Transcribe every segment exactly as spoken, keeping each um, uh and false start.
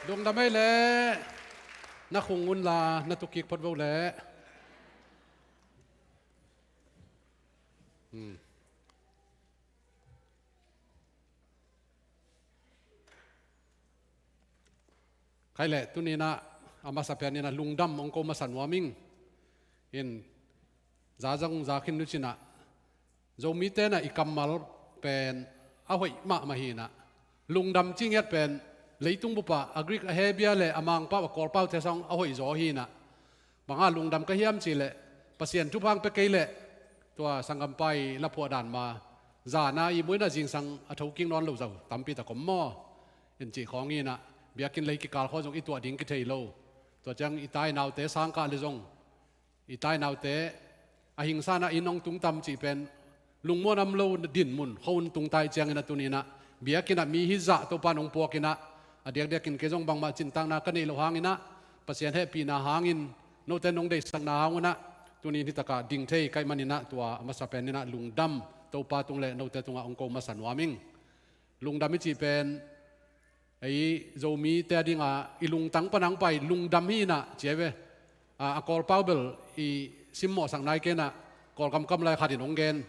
Lungdam ei leh. Na khung un la, na tukik phot vo leh. Hmm. Khai leh, tuni-in ah, a masa pen in ah lungdam hong ko masa nuam ing. In, za zong za khin nu cin ah, Zomite in ah i kammal pen a hoih mahmah hi in ah. Lungdam ci ngiat pen, leitung bup ah, a Greek, a Hebrew leh a Mangpau, a Kawlpau te sawng a hoih zaw hi in ah. Bang hang lungdam ka hiam cih leh, Pasian thupha hong pia kei leh, tua sanggampa i laphuah dan mah, zan a ihmu in ah zingsang a thokik nawn lo zong tampi tak om maw. In cih khawng hi in ah, biakinn lei kikal khawng zong i tuah ding kithei lo. Tua ciang i tai naute sang kah leh zong, i tai naute a hingsan ah inn hong tung tam cih pen, lungmuan om lo dinmun khua-un tung ta ahih ciangin ah tuni-in ah, biakinn ah mi hi zah Topa'n hong puak in ah, a diakdiakin kei zong bangmah cintakna ka neih loh hangin ah, Pasian hehpihna hangin, note nong deihsakna hang un ah, tuni-in hi tak ah ding thei ka hih manin ah, tua a masa pen in ah lungdam Topa tung leh note tungah hong ko masa nuam ing. Lungdam i cih pen, ei Zomite a ding ah i lungtang pan hong pai lungdam hi in ah ci ahi ve. A, a Kawlpau bel i simmawhsak nai kei in ah, Kawlgam kam lai khat in hong gen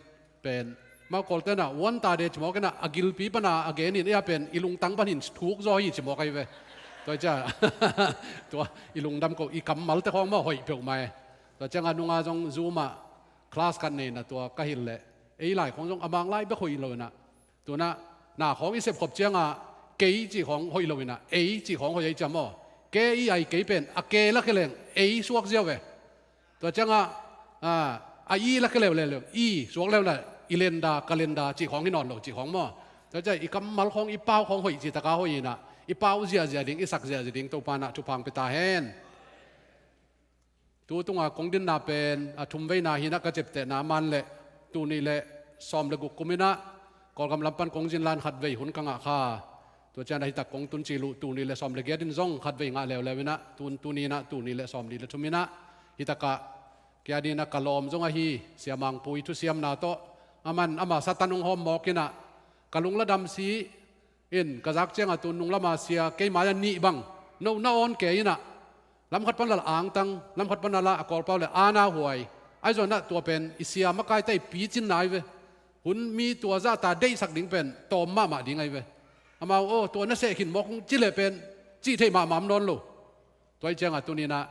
pen, amau Kawlte in ah, "Uan ta de," ci mawk in ah, a gilpi pan a a gen in, ei a pen i lungtang pan in thuk zaw hi ci mawk ahi ve. Tua hi ciang, tua i lungdam ko, i kammalte khawng mah hoih peuhmah e. Tua ciang a nung ah zong Zoom ah class kan nei in ah, tua ka hilh leh, ei lai khawng zong a Mang lai bek hoih lo in ah. Tu-in ah, na khawng i sep khop ciang ah, kei cih khawng hoih lo in ah, ei cih khawng hoih ahih ciang maw. K E I kei pen, a ke la khia leng, ei suak ziau ve. Tua ciang ah, a, a I la khia leuleu, i suak leuleu, i lenda, ka lenda, cih khawng hi nawn lo, cih khawng maw. Tua ciang i kammal khawng, i pau khawng hoih cih tak a hoih in ah, i pau ziahziah ding, i sak ziahziah ding, Topa'n ah thupha hong pia ta hen. Tu tung a kong dinna pen a thumveina hi in ah, ka ciaptehna man leh, tul nih leh sawm leh guk kum in ah, Kawlgam lam pan kong zin lai-in khatvei hun ka ngah kha. Tua ciang ah hi tak kong tun cil uh, tul nih leh sawm leh giat in zong khatvei ngah leuleu in ah, tun, tuni-in ah tul nih leh sawmnih leh thum in ah, hi tak ah, kei a ding in ah ka lawm zong ahi, Sia Mang Pui thusiamna tawh, aman ama Satan hong hawm mawk in ah, ka lung la dam si, in, ka zak ciang ah tu nung lam a sia, kei mai-ah nih bang, no na awn kei in ah, lam khat pan la angtang, lam khat pan la a Kawlpau leh ana huai. Ahi zongin ah tua pen i sia makaite i picinna ahi ve. Hun mi tua zahta deihsak ding pen tawm mahmah ding ahi ve. Amau, "Aw, tua na seh khin mawk ung," ci leh pen, cih theih mahmah om nawn lo. Tua ahih ciang ah tuni-in ah,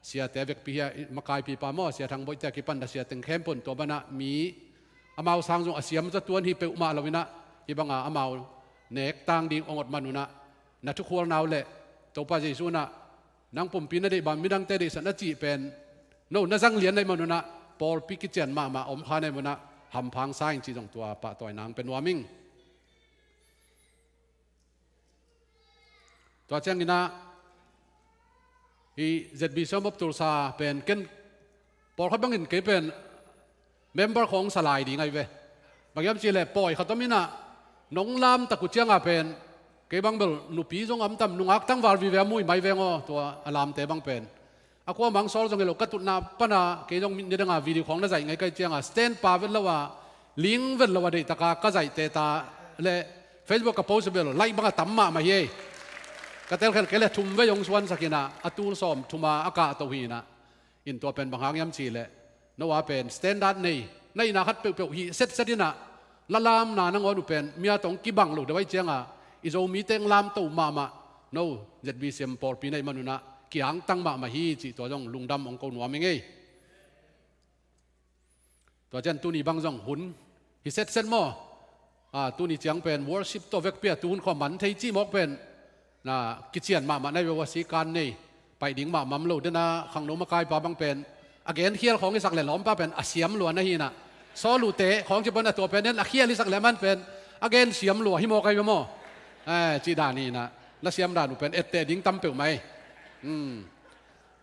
siate vekpi hi a, i makaipipa maw, Sia Thang Boih te a kipan a sia teng khempeuh in, tua banah mi, amau sang zong a siam za tuan hi peuhmah lo in ah, hih bang a amau nek tang ding hong ot man un ah, na thukhualna uh leh, Topa Jesu in ah, nang pumpi na deih bang, midangte deihsak na cih pen, no na zang lian na hih man un ah, pawlpi kician mahmah om kha na hih man un ah, hampha hong sa ing cih zong tua pahtawi nang pia nuam ing. Tua ciangin ah, hih Z B C Home of Tulsa pen ken pawlkhat bangin kei pen member khawng sa lai ding ahi ve. Bang hiam cih leh pawi khat om in ah, nong lam tak uh ciang a pen, kei bang bel nupi zong om tam, nungak tangval vive a muh mai veng aw, tua a lamte bang pen. A kuamah hong sawl zong hi lo, ka tutna pan a, kei zong nidang a video khawng na zaih ngei ka hih ciang a, stand pa vet lo a, ling vet lo a, deih tak a ka zaihte ta leh Facebook ka post bel like bang a tam mahmah hi ei. Ka telkhialh kei leh thumvei hong suansak in ah, a tul sawmthum a a kahto hi in ah. In tua pen bang hang hiam cih leh, no a pen standard nei, na hihna khat peuhpeuh hih setset in ah, na lamna nangawn uh pen mi a tawh hong kibang lo deuh ahih ciang a, i Zomite hong lamto mahmah, no, Z B C M pawlpi na hih man un ah, kiangtang mahmah hi cih tua zong lungdam hong ko nuam ing ei. Tua ciang tuni bang zong hun hi setset maw. A, tuni ciang pen worship tawh vekpi a tuhun khawng man thei cih mawk pen, na kician mahmah na hi ve, a si kan nei, pai ding mahmah om lo. Den a khangno makaipa bang pen, a gen khial khawng hi sak leh lawmpa pen a siam lua na hi in ah. Sawl uh teh khawng ci pan a, tua pen den a khial hi sak leh man pen a gen siam lua hi mawk ahi ve maw. Eh, cih dan hi in ah, na siam dan uh pen etteh ding tam peuhmah ei. Hmm.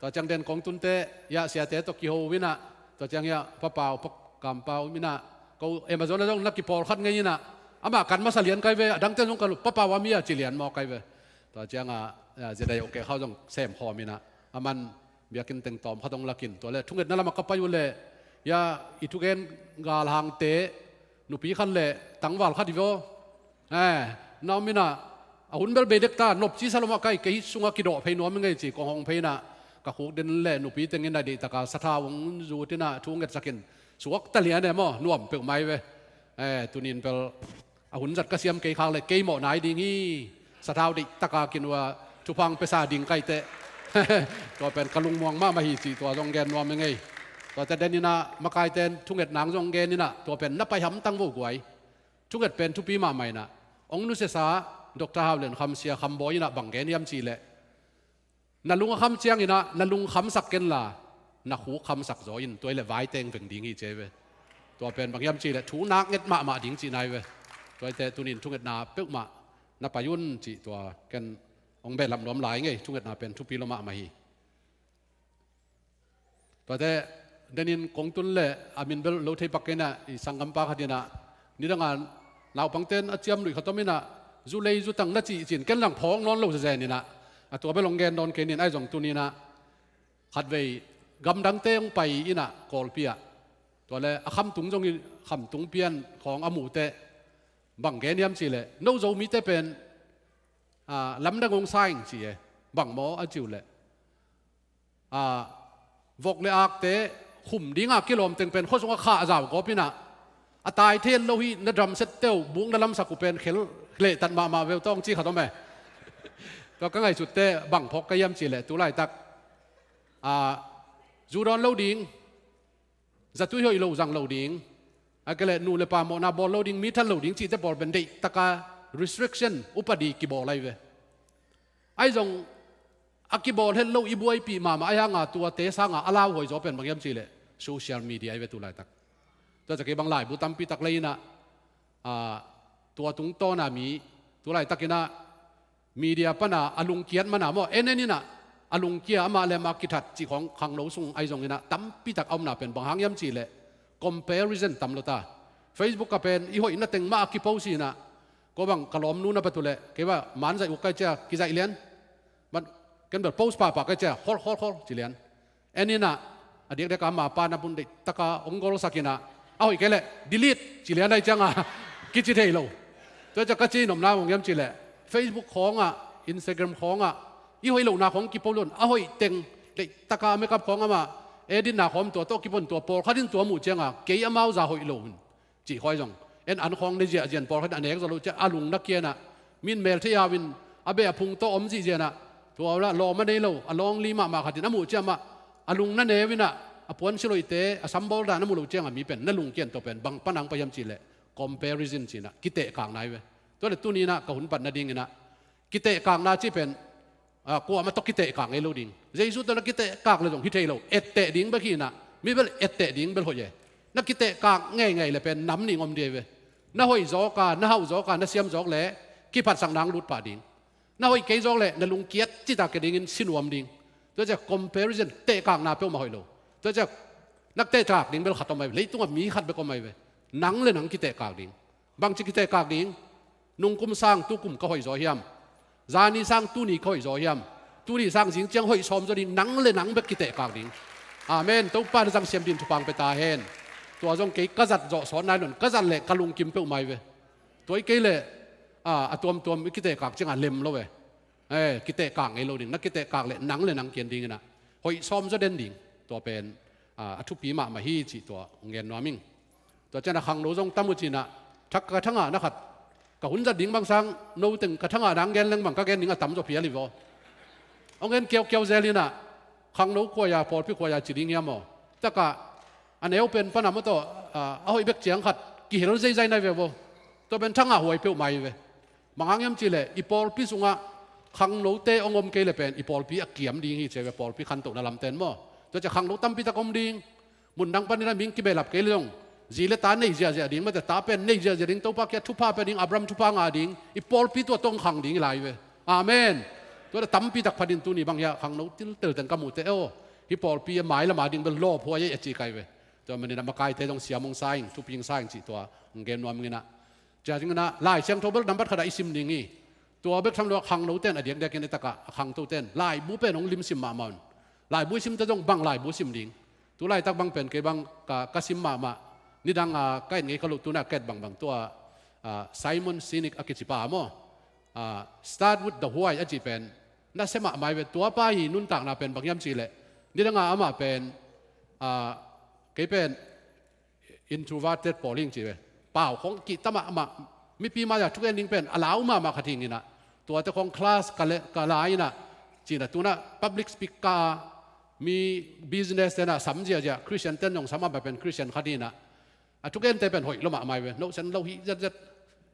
Tua ciang den kong tun teh, hiah siate tawh kiho uh in ah, tua ciang hiah Pa Pau, Pa Kam Pau in ah, ko Amazon ah zong na kipawlkhat ngei in ah, amah kan masa lian ka hi ve, a dangte zong kan uh, Pa Pau a mi a ci lian mawk ka hi ve. Tua ciang a, a, Zedai Oke khau zong sem khawm in ah, aman biakinn teng tawm khat hong lak in, tua leh thungetna lam ah ka pai uh leh, hiah i thugen galhangte, nupi khat leh tangval khat hi ve aw. Eh, na om in ah, A hun bel bei dek ta, nopci sa lo mah kai, kei sungah kidawh phei nuam i ngei ci, kong hong phei inah, ka khuk den le nupi teng inah deihtak a sathau hong zut inah thu ngetsak in, suakta lian e maw, nuam peuhmah hi ve. Eh, tuni in bel a hun zat ka siam kei khak le kei mawh nai ding hi. Sathau deihtak a kinua, thupha hong pia sa ding kai teh. Tua pen ka lungmuang mahmah hi cih tua zong gen nuam i ngei. Tua teh den inah makaite in thungetna hong zong gen inah, tua pen na pai hamtang vo guai. Thunget pen thupi mahmah inah, hong nusiasa Doctor Hau Lian Kham, Sia Kham Bawi inah bang gen hiam cih leh, na lung a kham ciang inah na lung khamsak kenla, na khuk khamsak zaw in, tua hi leh vaite hong veng ding hi ci hi ve. Tua pen bang hiam cih leh thu nak nget mahmah ding cihna hi ve. Tua hi teh tuni in thungetna peuhmah na pai un cih tua ken hong behlap nuam lai ngei, thungetna pen thupi lo mahmah hi. Tua teh den in kong tun le a min bel lo thei pak kei inah, i sanggampa khat inah, nidang a naupangte in a ciamnuih khat om inah, zu lei zu tang na cih cin ken zong phawk nawn lo zezen inah, a tua bel hong gen nawn kei ning, ahi zong tuni inah khatvei gamdangte hong pai inah Kawlpi ah, tua le a khamtung zong in, khamtung pian khawng a muh teh bang gen hiam cih leh, no Zomite pen, ah, lamdang hong sa ing ci e. Bang maw a ci uh leh, ah, vok le akte khum dinga kilawm teng pen khua sungah khah zau gawp inah, a tai thei lo hi, na drum set te uh buk na lamsak uh pen khel lehtat mahmah ve uh tawng ci khat om e. Tua ka ngaihsut teh bang phawk ka hiam cih leh, tu laitak, ah, zu dawn lo ding, zatui hoih lo zang lo ding, a kei leh nu le pa mawhna bawl lo ding, mi thang lo ding cihte pawl pen deihtak a restriction, upadi kibawl ahi ve. Ahi zong a kibawl het lo i buaipih mahmah ahi hanga, tuate sanga a lauhuai zaw pen bang hiam cih leh social media ahi ve tu laitak. Tua ciang kei bang laibu tampi tak lei inah, ah, tua tungtawn a mi tu laitak inah media pana a lungkiat mana maw, en en inah a lungkia, amah le amah kithat cih khawng khangno sung ahi zong inah tampi tak a omna pen bang hang hiam cih leh, comparison tam lo ta. Facebook ah pen i hoihna teng mah a kipost inah, ko bang ka lawmnu na pat uh leh, kei bang man zaih uh kai cia kizaih lian, man ken bel post pahpah kai cia khol khol khol ci lian. En inah, a diakdiak a mapa na bun deihtak a hong golsak inah, a hoih kei leh delete ci lian ahi cianga kici thei lo. Tua ciang ka ci nopna bang hiam cih leh, Facebook khawngah, Instagram khawngah i hoih lohna khawng kipost lo in, a hoih teng deihtak a makeup khawng amah editna khawng tua tawh kipost in, tua pawlkhat in tua muh cianga kei amau zah hoih lo in cih khawng ahi zong, en an khawng nei ziahziah in pawlkhat in a nek zaw lo ciang a lung na kia inah, min mel thei au in a beh a phung tawh om zihziah inah, tua uh lah lawm a nei lo, a lawng li mahmah khat in a muh ciang mah a lung na neu inah, a puansilh hoihte a sambawl dan a muh loh cianga mi pen na lungkia in, tua pen bang pana hong pai hiam cih leh, comparison ci inah kitehkakna hi ve. Tua leh tuni inah ka hun pat nading inah, kitehkakna cih pen, ah, kuamah tawh kitehkak ngei lo ding. Jesu tawh na kitehkak leh zong hi thei lo. Etteh ding bek hi inah, mi bel etteh ding bel hoih e. Na kitehkak ngeingei leh pen nam nih hong om ding hi ve. Na hoih zawk a, na hauh zawk a, na siam zawk leh kiphatsakna hong lut pah ding. Na hoih kei zawk leh na lungkiat citak kei dingin si nuam ding. Tua ciang comparison, tehkakna peuhmah hoih lo. Tua ciang na tehkak ding bel khat om ahi ve. Leitungah mi khat bek om ahi ve. Nang le nang kitehkak ding. Bangci kitehkak ding? Nungkum sang tukum ka hoih zaw hiam? Zani sang tuni ka hoih zaw hiam? Tuni sang zing ciang hoih sawm zaw ding, nang le nang bek kitehkak ding. Amen. Topa na zangsiam dingin thupha hong pia ta hen. Tua zong kei ka zat zawh sawt nai lo in, ka zat leh ka lungkim peuhmah hi ve. Tua hi kei leh, a, a tuamtuam i kitehkak ciangah lem lo ve. Eh, kitehkak ngei lo ding. Na kitehkak leh nang le nang kian ding inah, hoih sawm zaw den ding. Tua pen, a, a thupi mahmah hi cih tua hong gen nuam ing. Tua ciangah khangno zong tam uh ci inah, thak ka thangahna khat, ka hun zat ding bang sang no teng ka thangahna hong gen leng bang ka gen ding a tam zaw phial hi vaw. Hong gen kiaukiau zel inah, khangno khuai-a, pawlpi khuai-a ci ding hiam aw? Takah a neu pen pana maw tawh, a, a hoih bek ciang khat kihel zeizai nai ve vaw. Tua pen thangah huai peuhmah hi ve. Bang hang hiam cih leh, i pawlpi sungah khangnote hong om kei leh pen i pawlpi a kiam ding hi ci hi ve, pawlpi khantohna lamte in maw. Tua ciang khangno tampi tak om ding. Mundang panin a mihing kibehlap kei leh zong, zi le ta nei ziahziah ding, mate ta pen nei ziahziah ding, Topa kiang thupha pia ding, Abraham thupha ngah ding, i pawlpi tua tawh hong khang ding hi lai ve. Amen. Tua leh tampi tak phatin tuni bang hiah khangno tiltel teng ka muh teh, aw, hih pawlpi a mailam a ding bel lawphuai ei a ci kai ve. Tua manin a makaite zong siam hong sa ing, thupi hong sa ing cih tua hong gen nuam ing inah. Cia ding inah, Lai Siangtho bel nambat khatah i sim ding hi. Tua bek tham lo a khangnote in a diakdiakin a takah a khangtote in laibu pen hong limsim mahmah un. Laibu i simte zong bang laibu sim ding? Tu laitak bang pen kei bang ka, ka sim mahmah. Nidang a ka et ngei kha loh, tu-in a ka et bangbang tua, a, Simon Sinek a kicipa maw, Ah, start with the why a cih pen nasia mahmah hi ve. Tua pa hi nuntakna pen bang hiam cih leh, nidanga amah pen, ah, kei pen introverted pawl hi ing ci ve. Pau khong kihta mahmah, mipi mai-ah thugen ding pen a lau mahmah khat hi ing inah, tuate khong class ka le, ka la inah, ci inah, tu-in ah public speak ka a, mi business te inah sam ziahziah, Christian ten zong sam a, amah pen Christian khat hi inah, a thugente pen hoih lua mahmah hi ve, nosen lo hi zetzet.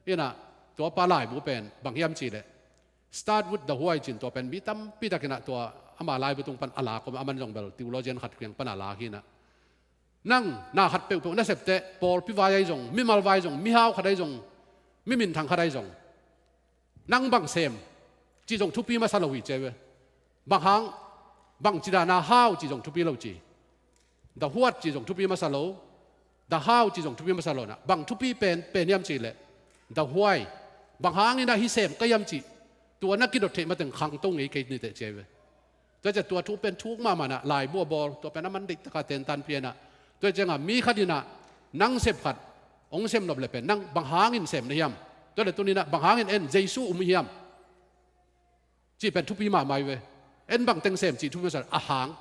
Inah, tua pa laibu pen bang hiam cih leh, start with the why ci-in tua pen mi tampi tak inah tua ama laibu tung pan a lak om a, aman zong bel theologian khat kiang pan a lak hi inah, nang na khat peuhpeuh na sep teh, pawlpi vai ahi zong, mimal vai zong, mihau khat ahi zong, mi minthang khat ahi zong, nang bang sem cih zong thupi masa lo hi ci hi ve. Bang hang, bang ci dan a, how cih zong thupi lo ci. The what cih zong thupi masa lo, the how cih zong thupi masa lo inah, bang thupi pen pen hiam cih leh, the why. Bang hang inah hih sem ka hiam cih, tua na kidot theih mateng khangto ngei kei ni teh ci hi ve. Tua ciang tua thu pen thuk mahmah inah, laibu a bawl, tua pen a man deihtak a tentan pia inah. Tua ciangah mi khat inah nang sep khat hong sem nop leh pen, nang bang hangin sem na hiam? Tua leh tuni inah bang hangin en Jesu um hiam cih pen thupi mahmah hi ve. En bang teng sem cih thupi masa lo, a hang.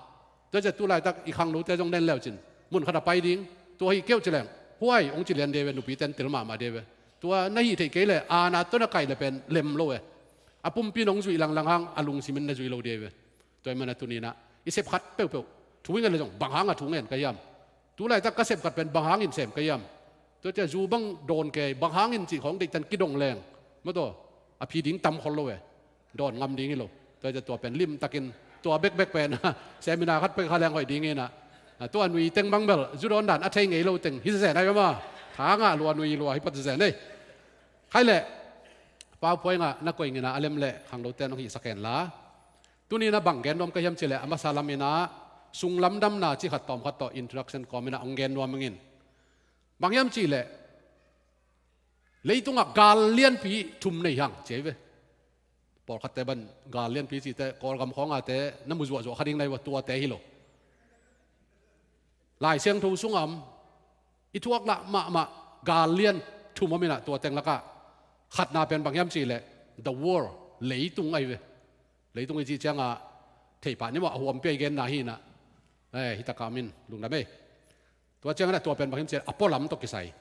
Tua ciang tu laitak i khangnote zong na en le uh cin, mun khat a pai ding, tua hi kei uh ci leng, huai hong ci lian ding hi ve, nupite in tel mahmah ding hi ve. Tua na hih theih kei leh, aana tawh na kaih leh pen lem lo e. A pumpi in hong zuih langlang hang, a lungsim in na zuih lo ding hi ve. Tua ahih manin ah tuni inah i sep khat peuhpeuh, thu i ngen leh zong bang hanga thu ngen ka hiam? Tu laitak ka sep khat pen bang hangin sem ka hiam? Tua ciang zu bang dawn kei, bang hangin cih khawng deihtan kidong leng, maw taw, a phi ding tam khol lo e. Dawn ngam ding hi lo. Tua ciang tua pen limtakin, tua bekbek pen seminar khat pek kha leng hoih ding inah. Ah, tua nui teng bang bel zu dawn dan a thei ngei lo teng hi zen ai maw. Tha ngah lua, nui lua hi pat zen ei. Khai leh, PowerPoint ah na koih ing inah, a lem leh khangnote in hong hihsak hen la. Tuni inah bang gen nuam ka hiam cih leh, a masa lam inah sunglam damna cih khat tawm khat tawh introduction kawm inah hong gen nuam ing in. Bang hiam cih leh, leitungah gal lianpi thum nei hi hang ci hi ve. Pawlkhatte bang gal lianpi cihte, Kawlgam khawng ate na mu zuahzuah kha ding na hi uh a, tuate hi lo. Lai Siangtho sungah om, i thuak lah mahmah gal lian thum om inah, tua teng lakah khatna pen bang hiam cih leh, the world, leitung ahi ve. Leitung i cih ciangah thei pah ni maw, a huampi a i genna hi inah. Eh, hi takah om in, lungdam ei. Tua ciangin ah tua pen bang hiam cih leh, a pualam tawh kisai.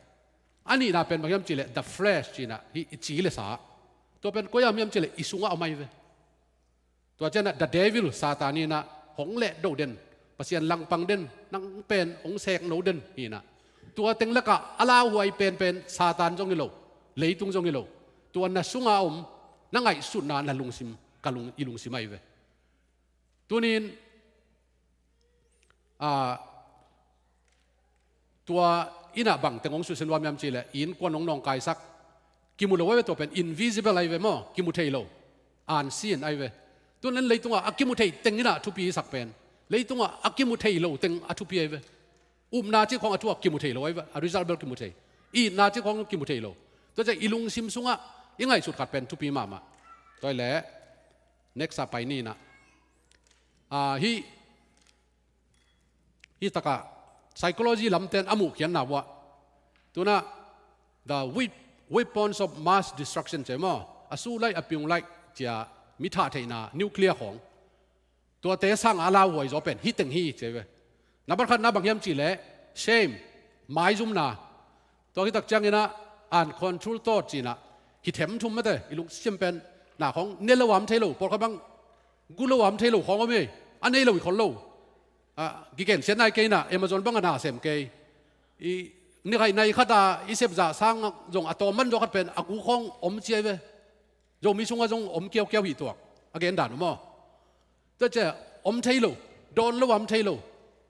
A nihna pen bang hiam cih leh, the flesh ci inah, hih i ci le sa. Tua pen koi ah om hiam cih leh, i sungah om ahi ve. Tua ciangin ah the devil, Satan inah hong lehdo den, Pasian langpang den, nang pen hong sekno den hi inah. Tua teng lakah a lauhuai penpen Satan zong hi lo, leitung zong hi lo. Tua na sungah om, na ngaihsutna, na lungsim, ka lung, i lungsim ahi ve. Tuni in, ah, tua inah bang teng hong susia nuam hiam cih leh, i innkuan hong nawngkaisak, kimu lo ahi ve, tua pen invisible ahi ve maw, kimu thei lo, unseen ahi ve. Tuni in leitungah a kimu thei teng inah thupi i sak pen, leitungah a kimu thei lo teng a thupi ahi ve. Upna cih khawng a thu a kimu thei lo ahi ve, a result bel kimu thei. Itna cih khawng kimu thei lo. Tua ciang i lungsim sungah i ngaihsut khat pen thupi mahmah. Tua hi leh, next ah pai ni inah. Ah, hih, hih takah psychology lamte'n a muhkhiatna uah, tu-in ah the wea-, weapons of mass destruction ci maw, a su laih, a piung laih ci-a mi thah theihna, nuclear khawng, tuate sangah a lauhuai zaw pen hih teng hi ci ve. Nambat khatna bang hiam cih leh, shame, maizumna. Tua hi tak ciangin ah uncontrolled thought ci-in ah, hi themthum mate, i lungsim pen na khawng ne lo a om thei lo, pawlkhat bang gu lo a om thei lo khawng om hi. A nei lo hi khol lo. Ah, kigensiatna hi kei inah, Amazon bang a na sem kei. I ni khat, nai khat a i sep zah sang zong a tawm man zaw khat pen a gu khawng om ci ahi ve. Zomi sungah zong om kiaukiau hi tuak, a gen dan uh maw. Tua ciang om thei lo, dawn lo a om thei lo.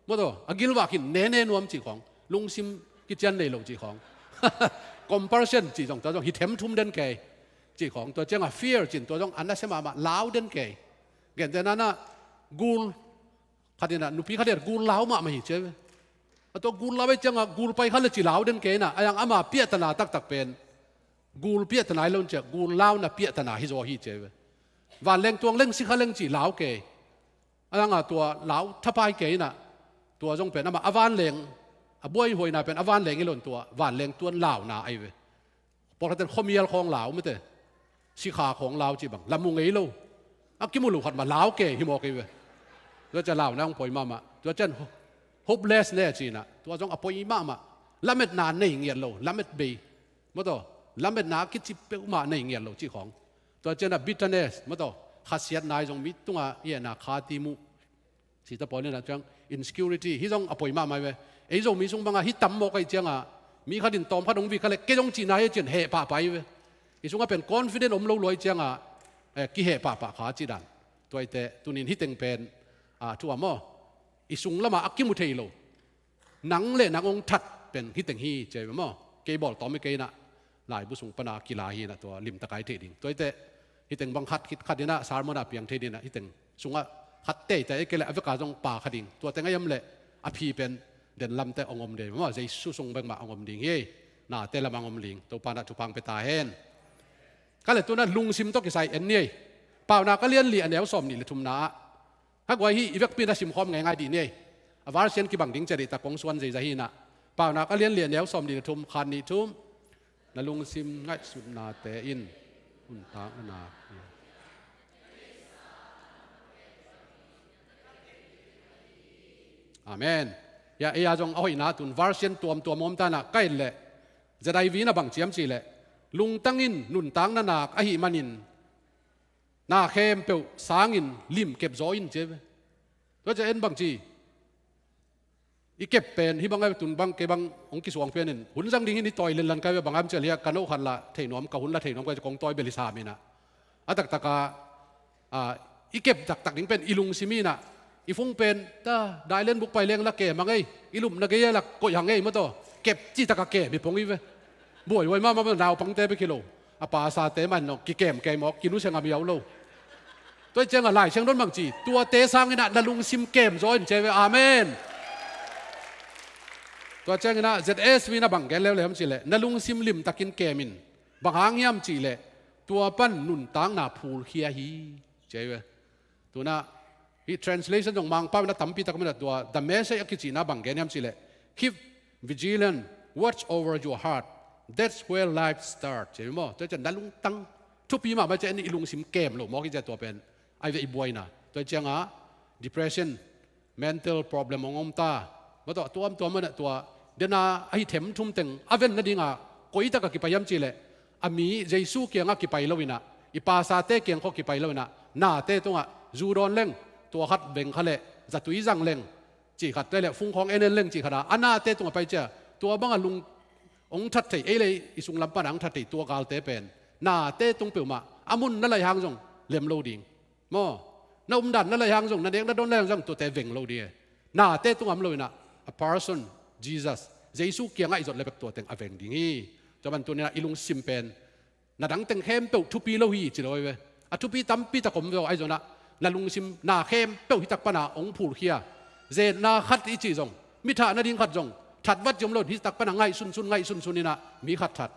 Maw taw, a gilvah khin nene nuam cih khawng, lungsim kician nei lo cih khawng. Compulsion cih zong, tua zong hi themthum den kei cih khawng. Tua ciangah fear ci-in tua zong a nasia mahmah, lau den kei. Gentehna-in ah gul khat in ah, nupi khat in ah gul lau mahmah hi ci ve. A tua gul lau ahih ciangah gul pai kha leh ci lau den kei inah, a yang ama piahtana taktak pen gul piahtana hi lo in ciah, gul launa piahtana hi zaw hi ci ve. Vanleng tuang leng, si kha leng cih lau kei. A yang a tua lau thapai kei inah, tua zong pen amah a vanleng, a buaihuaina pen a vanleng hi lo in, tua vanleng tuang launa ahi ve. Pawlkhat in khuamial khawng lau mate. sikha khawng lau cih bang la mu ngei lo. A kimu lo khat mah lau ke hi mawk ei ve. Tua ciang launa hong poi mahmah. Tua ciang ho-, hopeless ne ci-in ah, tua zong a poi mahmah. Lametna nei ngiat lo, lamet bei. Maw taw, lametna a kici peuhmah nei ngiat lo cih khawng. Tua ciang ah bitterness, maw taw, khasiatna i zong mi tungah i etna kha tim uh Sita Paul in ah ciang insecurity, hih zong a poi mahmah hi ve. Ei Zomi sung bangah hih tam mawk ahih ciangah mi khat in tawm khat hong vik kha leh kei zong cihna hi a ci-in heh pahpah hi ve. I sungah pen confident om lo lua ahih ciangah, eh, kiheh pahpah kha cih dan. Tua hi teh tuni-in hih teng pen, ah, thu a maw, i sung lamah a kimu thei lo. Nang le nang hong that pen hih teng hi ci hi ve maw. Kei bawl tawm hi kei in ah, laibu sung pan a kila hi in ah tua limtak a i theih ding. Tua hi teh hih teng bang khat khit khat in ah sermon a piang thei ding in ah hih teng sungah khat teitei, ahih kei leh a vek a zong pa kha ding. Tua teng a hiam leh a phi pen den lam teh hong om ding maw, Jesu sung bek mah hong om ding hi. Nate lamah hong om ding. Topa in ah thupha hong pia ta hen. Ka leh tu-in ah lungsim tawh kisai en ni ei. Paunak a lian li a neu sawmnih le thumna ah, kha guai hi, i vekpi in ah simkhawm ngeingai dih ni ei. A versian kibang ding ciat hi ta, kong suan zeizah hi in ah. Paunak a lian li a neu sawmnih le thum, khat nih thum. Na lungsim ngaihsutnate in nuntak na nak hi. Amen. Hia, ei a zong a hoihna tun versian tuamtuam om ta in ah, ka et leh Z I V in ah bang ci hiam cih leh, lungtang in nuntak na nak ahih manin na khempeuh sangin lim kep zaw in ci hi ve. Tua ciang en bang ci, i kep pen hih bang a tun bang kei bang hong kisuang pian in hun zang ding hi in i tawi lenlan ka hi ve, bang hiam cih leh ka no khat la thei nuam, ka hun la thei nuam ka hi, kong tawi bel hi sam in ah. A taktak a, a, i kep taktak ding pen i lungsim in ah, i fung pen ta dailen buk pai leng la kem a ngei, i lupna gei a la koih hang ngei maw taw, kep cih tak a kem hi pong hi ve. Buaihuai mahmah, naupangte bek hi lo, a pasate mah in zong kikem kei mawk, kinusia ngam hiau lo. Tua hi ciangah Lai Siangtho in bang ci, tuate sang in ah na lungsim kem zaw in ci hi ve. Amen. Tua ciangin ah Z S V in ah bang gen leuleu hiam cih leh, na lungsim limtakin kem in. Bang hang hiam cih leh, tua pan nuntakna phulkhia hi ci hi ve. Tu-in ah hih translation zong Mangpau in ah tampi tak om in ah, tua The Message a kicihna bang gen hiam cih leh, keep vigilant, watch over your heart. That's where life starts. Ci hi maw? Tua ciang na lungtang, thupi mahmah ciang i lungsim kem lo mawk hi ciang tua pen, a hi ve, i buaina. Tua ciangah depression, mental problem hong om ta. Maw taw, tuamtuam in ah tua dena ahi themthum teng a ven nadingah koi tak a kipai hiam cih leh, a mi Jesu kiangah kipai lo in ah, i pasate kiang khawng kipai lo in ah, nate tungah zu dawn leng, tua khat veng kha leh zatui zang leng, cih khat, tua leh fung khawng en en leng cih khat a, a nate tungah pai ciang, tua bang a lung hong that thei, ei le ei i sung lam pan a hong that thei tua galte pen nate tung peuhmah a mun na laih hang zong lem lo ding. Maw, na umdan na laih hang zong, na nek na dawn laih hang zong, tuate veng lo ding e. Nate tungah om lo in ah, a person, Jesus, Jesu kiangah i zot leh bek tua teng a veng ding hi. Tua ban tuni-in ah i lungsim pen na dang teng khempeuh thupi lo hi ci lo hi ve. A thupi tampi tak om ve aw, ahi zongin ah na lungsim, na khempeuh hih tak pan a hong phulkhia. Zetna khat i cih zong, mi thah nading khat zong, that vat zom lo in hih tak pan a ngaihsunsun, ngaihsunsun in ah mi khat that.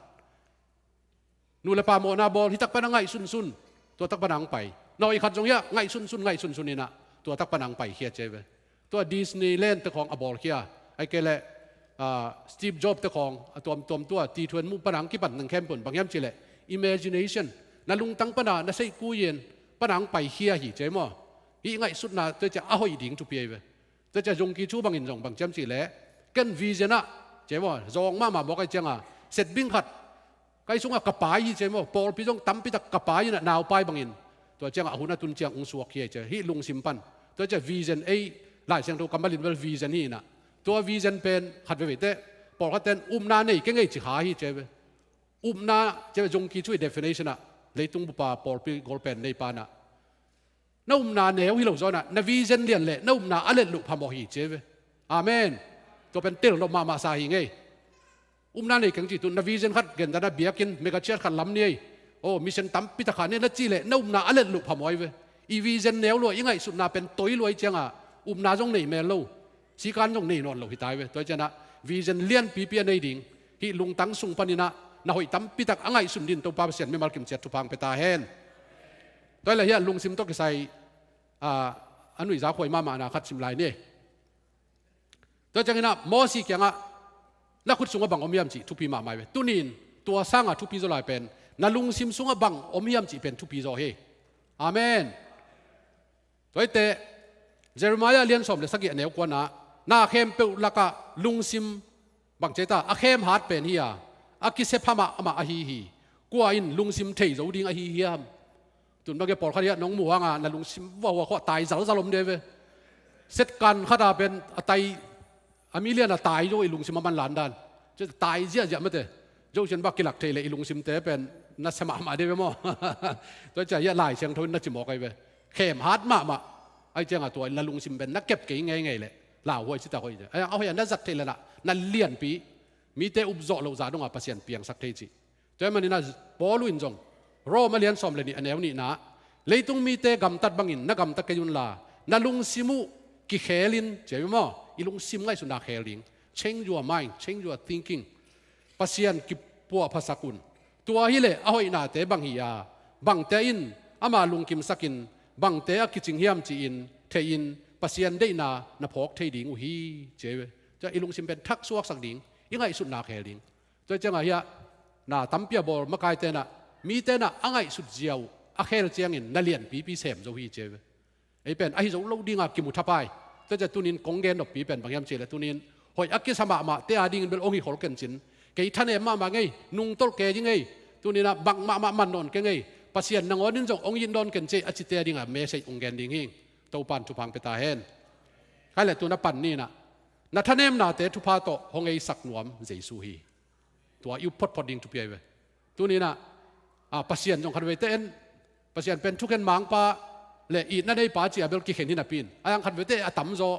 Nu le pa mawhna bawl, hih tak pan a ngaihsunsun, tua tak pan a hong pai. Nawi khat zong hiah ngaihsunsun, ngaihsunsun in ah tua tak pan a hong paikhia ci hi ve. Tua Disneyland te khawng a bawlkhia, ahih kei leh, ah, Steve Jobs te khawng a tuamtuam tua T two N mu pan a hong kipan teng khempeuh in bang hiam cih leh, imagination, na lungtang pan a, na seihkui in pan a hong paikhia hi ci hi maw. Hih ngaihsutna tua ciang a hoih ding thupi ahi ve. Tua ciang Zung Ki Chu bangin zong bang ci hiam cih leh, ken vision ah ci hi maw, zawng mahmah mawk ahih ciangin, setbing khat, ka inn sungah ka pai hi ci hi maw, pawlpi zong tampi tak ka pai in ah, naupai bangin. Tua ciangah a hun a tun ciang hong suakkhia hi ci hi, hih lungsim pan. Tua ciang vision, ei Lai Siangtho kammal in bel vision hi in ah, tua vision pen khat veivei teh pawlkhat ten upna nei keng ei ci kha hi ci hi ve. Upna ci hi ve, Zung Ki Chu i definition ah, leitung bup a pawlpi golpen neipa in ah, na upna neu hi lo zaw in ah, na vision lian leh na upna a let loh phamawh hi ci hi ve. Amen. Tua pen tel nop mahmah sa hi ngei. Upna nei keng cih tun, na vision khat gen dan a, biakinn, mega church khat lam ni ei, aw, mission tampi tak khah ni ei na cih leh na upna a let loh phamawh hi ve. I vision neu lua, i ngaihsutna pen toi lua ahih ciangin upna zong nei mel lo, sikan zong nei nawn lo hi ta hi ve. Tua hi ciangin ah vision lianpipi a nei ding, hih lungtang sung panin ah na hoih tampi tak a ngaihsun dingin Topa Pasian mimal kimciat thupha hong pia ta hen. Tua hi leh hiah lungsim tawh kisai, ah, a nuihza khuai mahmahna khat sim lai ni. Tua ciangin ah Mosi kiangah, na khut sungah bang om hiam cih thupi mahmah hi ve. Tuni-in tua sanga thupi zaw lai pen Na lungsim sungah bang om hiam cih pen thupi zaw hi. Amen. Tua hi teh, Jeremiah lian sawm le sagih a neu kuana, na khempeuh lakah lungsim bang ci ta, a khem hat pen hi a, a kisia pha mahmah ahi hi. Kua in lungsim thei zo ding ahi hiam? Tun bangin pawlkhat hiah nong muh hangah na lungsim huahua khawh tai zalzal om de ve. Setkan khat a pen a tai a milian a tai zo i lungsim a manlan dan. Cia tai ziahziah mate. Zo cian bak kilak thei le i lungsimte pen na sia mahmah de ve maw? Tua cia hiah Lai Siangtho in na ci mawk ahi ve. Khem hat mahmah. Ahi ciangah tua na lungsim pen na kep kei ngeingei le lauhuai citak hoih. A hoih a na zat thei le na, na lianpi. Mite upzawh loh zah dongah Pasian piangsak thei cih. Tua hi maninah Paul in zong Rome a lian sawm le nih a neu nihna, leitung mite gamtat bangin na gamta kei unla, na lungsim uh kikhelin, cia hi maw, i lungsim ngaihsutna khel ding. Change your mind, change your thinking. Pasian kipuahphasak un. Tua hileh a hoihnate bang hi a, bangte in ama lungkimsakin bangte a kicing hiam ci-in thei-in Pasian deihna na phawk thei ding uh hi, cia hi ve. Tua i lungsim pen thak suaksak ding, i ngaihsutna khel ding. Tua ciangah hiah na tampi a bawl makai tenah, mi tenah a ngaihsut zia uh a khel ciangin na lianpipi sem zo hi, cia hi ve. Ei pen ahi zo lo dinga kimu thapai. Tua cia tunin kong gen noppi pen bang hiam cihleh tunin hoih a kisa mahmah te a dingin bel ong hi khol kencin. Kei thanem mahmah ngei, nungtolh kei ding ngei. Tuninah bang mahmah man nawn kei ngei. Pasian nangawn in zong ong it nawn kencei a cite a dinga message ong gen ding hi. Topan thupha ong pia ta hen. Khaileh tuna pan ninah na thanemnate thupha tawh hong eisak nuam Jesu hi. Tua i up photphot ding thupi ahi ve. Tuninah, a, Pasian zong khatveite en, Pasian pen thukhen mangpa le itna neipa ci a bel kikhen hi napi in. A yang khatveite a tamzaw,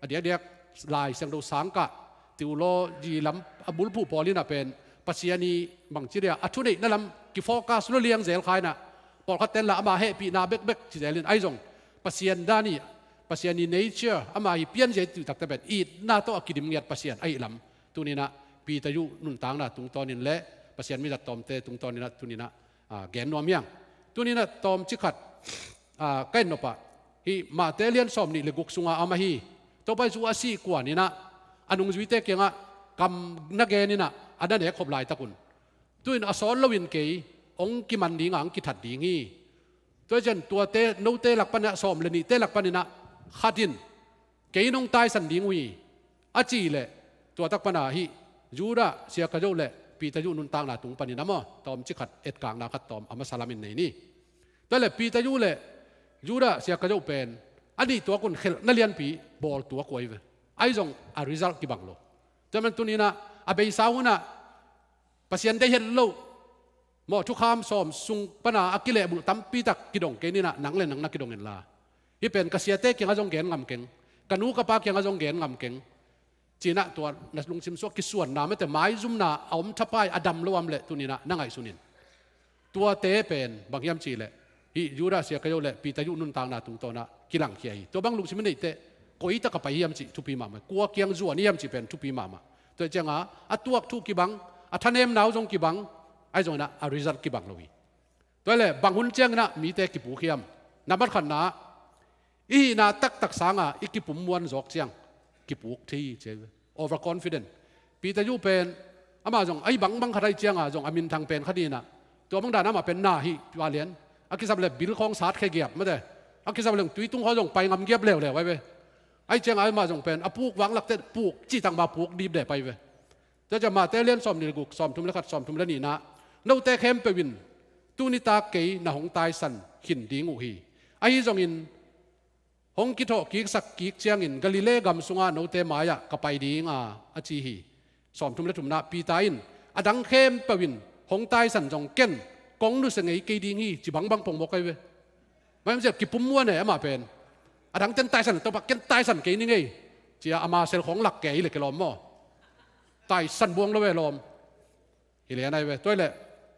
a diakdiak Lai Siangtho sangkah, theology lam a bulphuh pawl inah pen Pasian i bangci dia a thuneihna lam kifocus lua liang zel kha inah, pawlkhat tenla ama hehpihna bekbek ci zelin ahi zong Pasian dan i, Pasian i nature, ama i pianzia i tuh takte pen itna tawh a kidim ngiat Pasian ahi lam. Tuninah Peter uh nuntakna tungtawnin le Pasian mizat tawmte tungtawninah tuninah, a, gen nuam hiang. Tuninah tawmcik khat, a, ka en nopah hih Mate lian sawm nih le guk sunga a om ahi. Topa Jesu a sih kuaninah a nungzuite kiangah kam na geninah a na nek khop laitakun, tuin a sawt loin kei ong kiman dinga ong kithat ding hi. Tua cian tuate note lak paninah sawm le nihte lak paninah khat in kei nong taisan ding uh hi, a cih leh tuatak pana hih Judah Siakajo le Peter uh nuntakna tung panin a maw, tawmcik khat etkakna khat tawm a masa lamin nei ni. Tua le Peter uh le Judah Siakajo pen a nih tuakun khelhna lianpi bawl tuak uh ahi ve. Ahi zong a result kibang lo. Tua man tuninah a beisa hunah Pasian deih het loh maw, thukham sawm sung pana a kilehbulh tampitak kidong kei ninah nang le nang na kidong inla, hih pen ka siate kiangah zong gen ngam keng, ka nu ka pa kiangah zong gen ngam keng. Cinah tua na lungsim suah kisuanna mete maizumna a om thapai a dam lo am leh tuninah na ngaihsun in. Tuate pen bang hiam cihleh hih Judah Siakajo le Peter uh nuntakna tungtawnah kilangkhia hi. Tua bang lungsim i neihteh koitak a pai hiam cih thupi mahmah. Kua kiang zuan hiam cih pen thupi mahmah. Tua cianga a tuak thu kibang, a thanemnau zong kibang, ahi zonginah a result kibang lo hi. Tua le bang hun cianginah mite kipuk hiam? Nambat khatna, i hihna taktak sanga i kipum muan zawk ciang kipuk thei hi, cia hi ve. Overconfident. Peter uh pen amah zong ahi bangbang khat ahi cianga zong a minthang pen khat hinah, tua bang dan amah pen na hi palian. A kisap le bil khawng sat khe giap mate. A kisap le tui tung khaw zong pai ngam giap leuleu ahi ve. Ahi cianga amah zong pen a puk vanglakte puk cihtak ma puk dipdep ahi ve. Tua ciah Mate lian sawm nih le guk, sawm thum le khat, sawm thum le nihna, note khempeuh in tunitak kei na hong taisan khin ding uh hi. Ahi zongin hong kithawh kiksak kik ciangin Galilee gam sungah note mai-ah ka pai ding a, a ci hi. Sawm thum le thumna Peter in a dang khempeuh in hong taisan zong ken kong nusia ngei kei ding hi, ci bangbang pongmawk ahi ve. Maiam ciah kipum muan e amah pen. A dang ten taisan, Topa ken taisan kei ning ei, cia ama sel khawng lak kei le kilawm maw? Taisan buang lo e lawm. Hi lian ahi ve. Tua hi leh,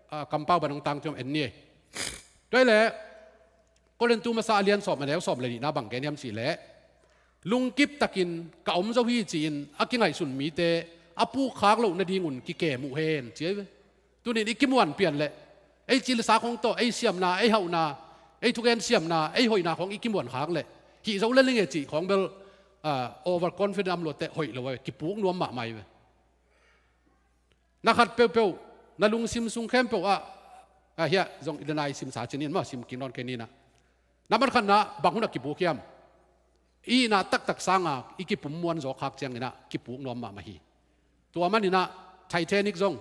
ah, kampau ban hong tang tiom en ni ei. Tua hi leh Korintu masa a lian sawm a neu sawm le nihna bang gen hiam cih leh, lungkip takin ka om zo hi ci-in a kingaihsun mite a pukkhak loh nadingun kikem uh hen, ci ahi ve. Tunin i kimuan pian leh ei cil le sa khawng tawh ei siamna, ei hauhna, ei thugen siamna, ei hoihna khawng i kimuan khak leh hih zo le ling e cih khawng bel, ah, overconfident am luatteh hoih lo a, kipuk nuam mahmah hi ve. Na khat peuhpeuh, na lungsim sung khempeuh ah Ah, hiah zong i dena i simsa cinin maw, sim kik nawn kei ninah. Nambat khatna bang hunah kipuk hiam? I itna taktak sanga i kipum muan zawk khak cianginah kipuk nuam mahmah hi. Tua maninah Titanic zong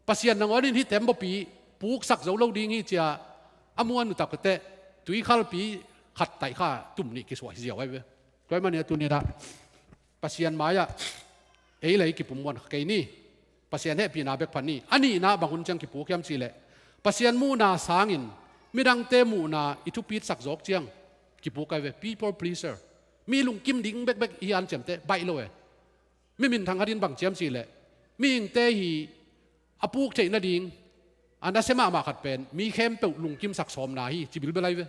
Pasian nangawn in hih tembaw pi puksak zo lo ding hi cia a muan uh takteh tuikhalpi khat taih kha tum nih kisuah hi ziau ai ve. Tua maninah tuninah Pasian mai-ah ei le ei kipum muan kha kei ni. Pasian hehpihna bek pha ni. A nihna bang hun ciang kipuk hiam cihleh Pasian muhna sangin midangte muhna i thupitsak zawk ciang kipuk ai ve. People pleaser. Mi lungkim ding bekbek i hanciamte baih lo e. Mi minthang khat in bang ciam cihleh mihingte hi a puk theih nading a nasia mahmah khat pen mi khempeuh lungkimsak sawmna hi ci bilbel ai ve.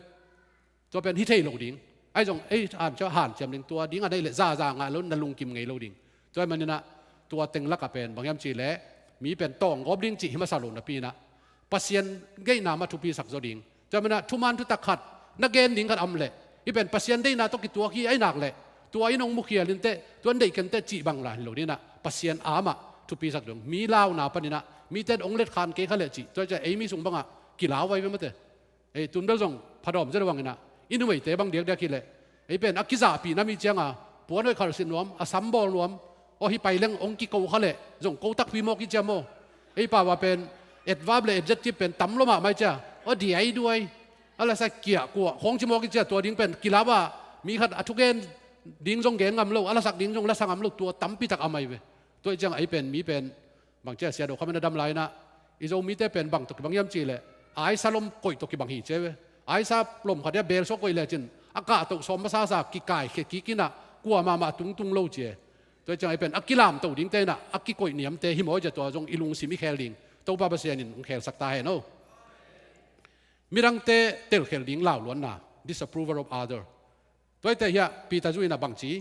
Tua pen hi thei lo ding. Ahi zong ei hanciam hanciam ding tua ding a nei leh zaza ngah lo na lungkim ngei lo ding. Tua maninah tua teng lakah pen bang hiam cihleh mi pen tawnggawp ding cih hi masa lo napi inah Pasian geihna mah thupisak zaw ding. Tua maninah thuman thutak khat na gen ding khat a om leh hih pen Pasian deihna tawh kituak hi ahi nak leh tua in hong mukhial inteh, tua in deih kenteh cih bang la hi lo dinah Pasian amah thupisak ding. Mi launa paninah mite in hong letkhan kei kha leh cih tua ciah ei mi sung bangah kilau ai ve mate. Ei tun bel zong phadawm zet a vanginah i numeite bang diakdiak hileh ei pen a kizahpih nam i cianga puan hoih khalsit nuam, a sambawl nuam, aw hi pai leng hong kiko kha leh zong ko takpi mawk i cia maw? Ei pau a pen adverb le adjective pen tam lo mahmah i cia. Aw diai duai, a lasa kiah kuah khawng ci mawk i cia. Tua ding pen kilau a mi khat a thugen ding zong gen ngam lo, a lasak ding zong lasa ngam lo, tua tampitak a mai ve. Tua i ciang ei pen mi pen bang cia sia do khamin a dam lai inah i Zomite pen bang tawh kibang hiam cihleh aisa lom koih tawh kibang hi cia ve. Aisa lom khat ia belsuak koih lecin a kahtoh sawm masasa kikai khia kik inah kua mahmah tungtung lo cia. Tua i ciang ei pen a kilamto dingte inah a kikoih niamte hi maw i cia. Tua zong i lungsim i khel ding Topa Pasian in hong khelsak ta hen aw. Midangte telkhel ding lauluanna, disapproval of other. Tua i teh hiah Peter zu inah bang ci?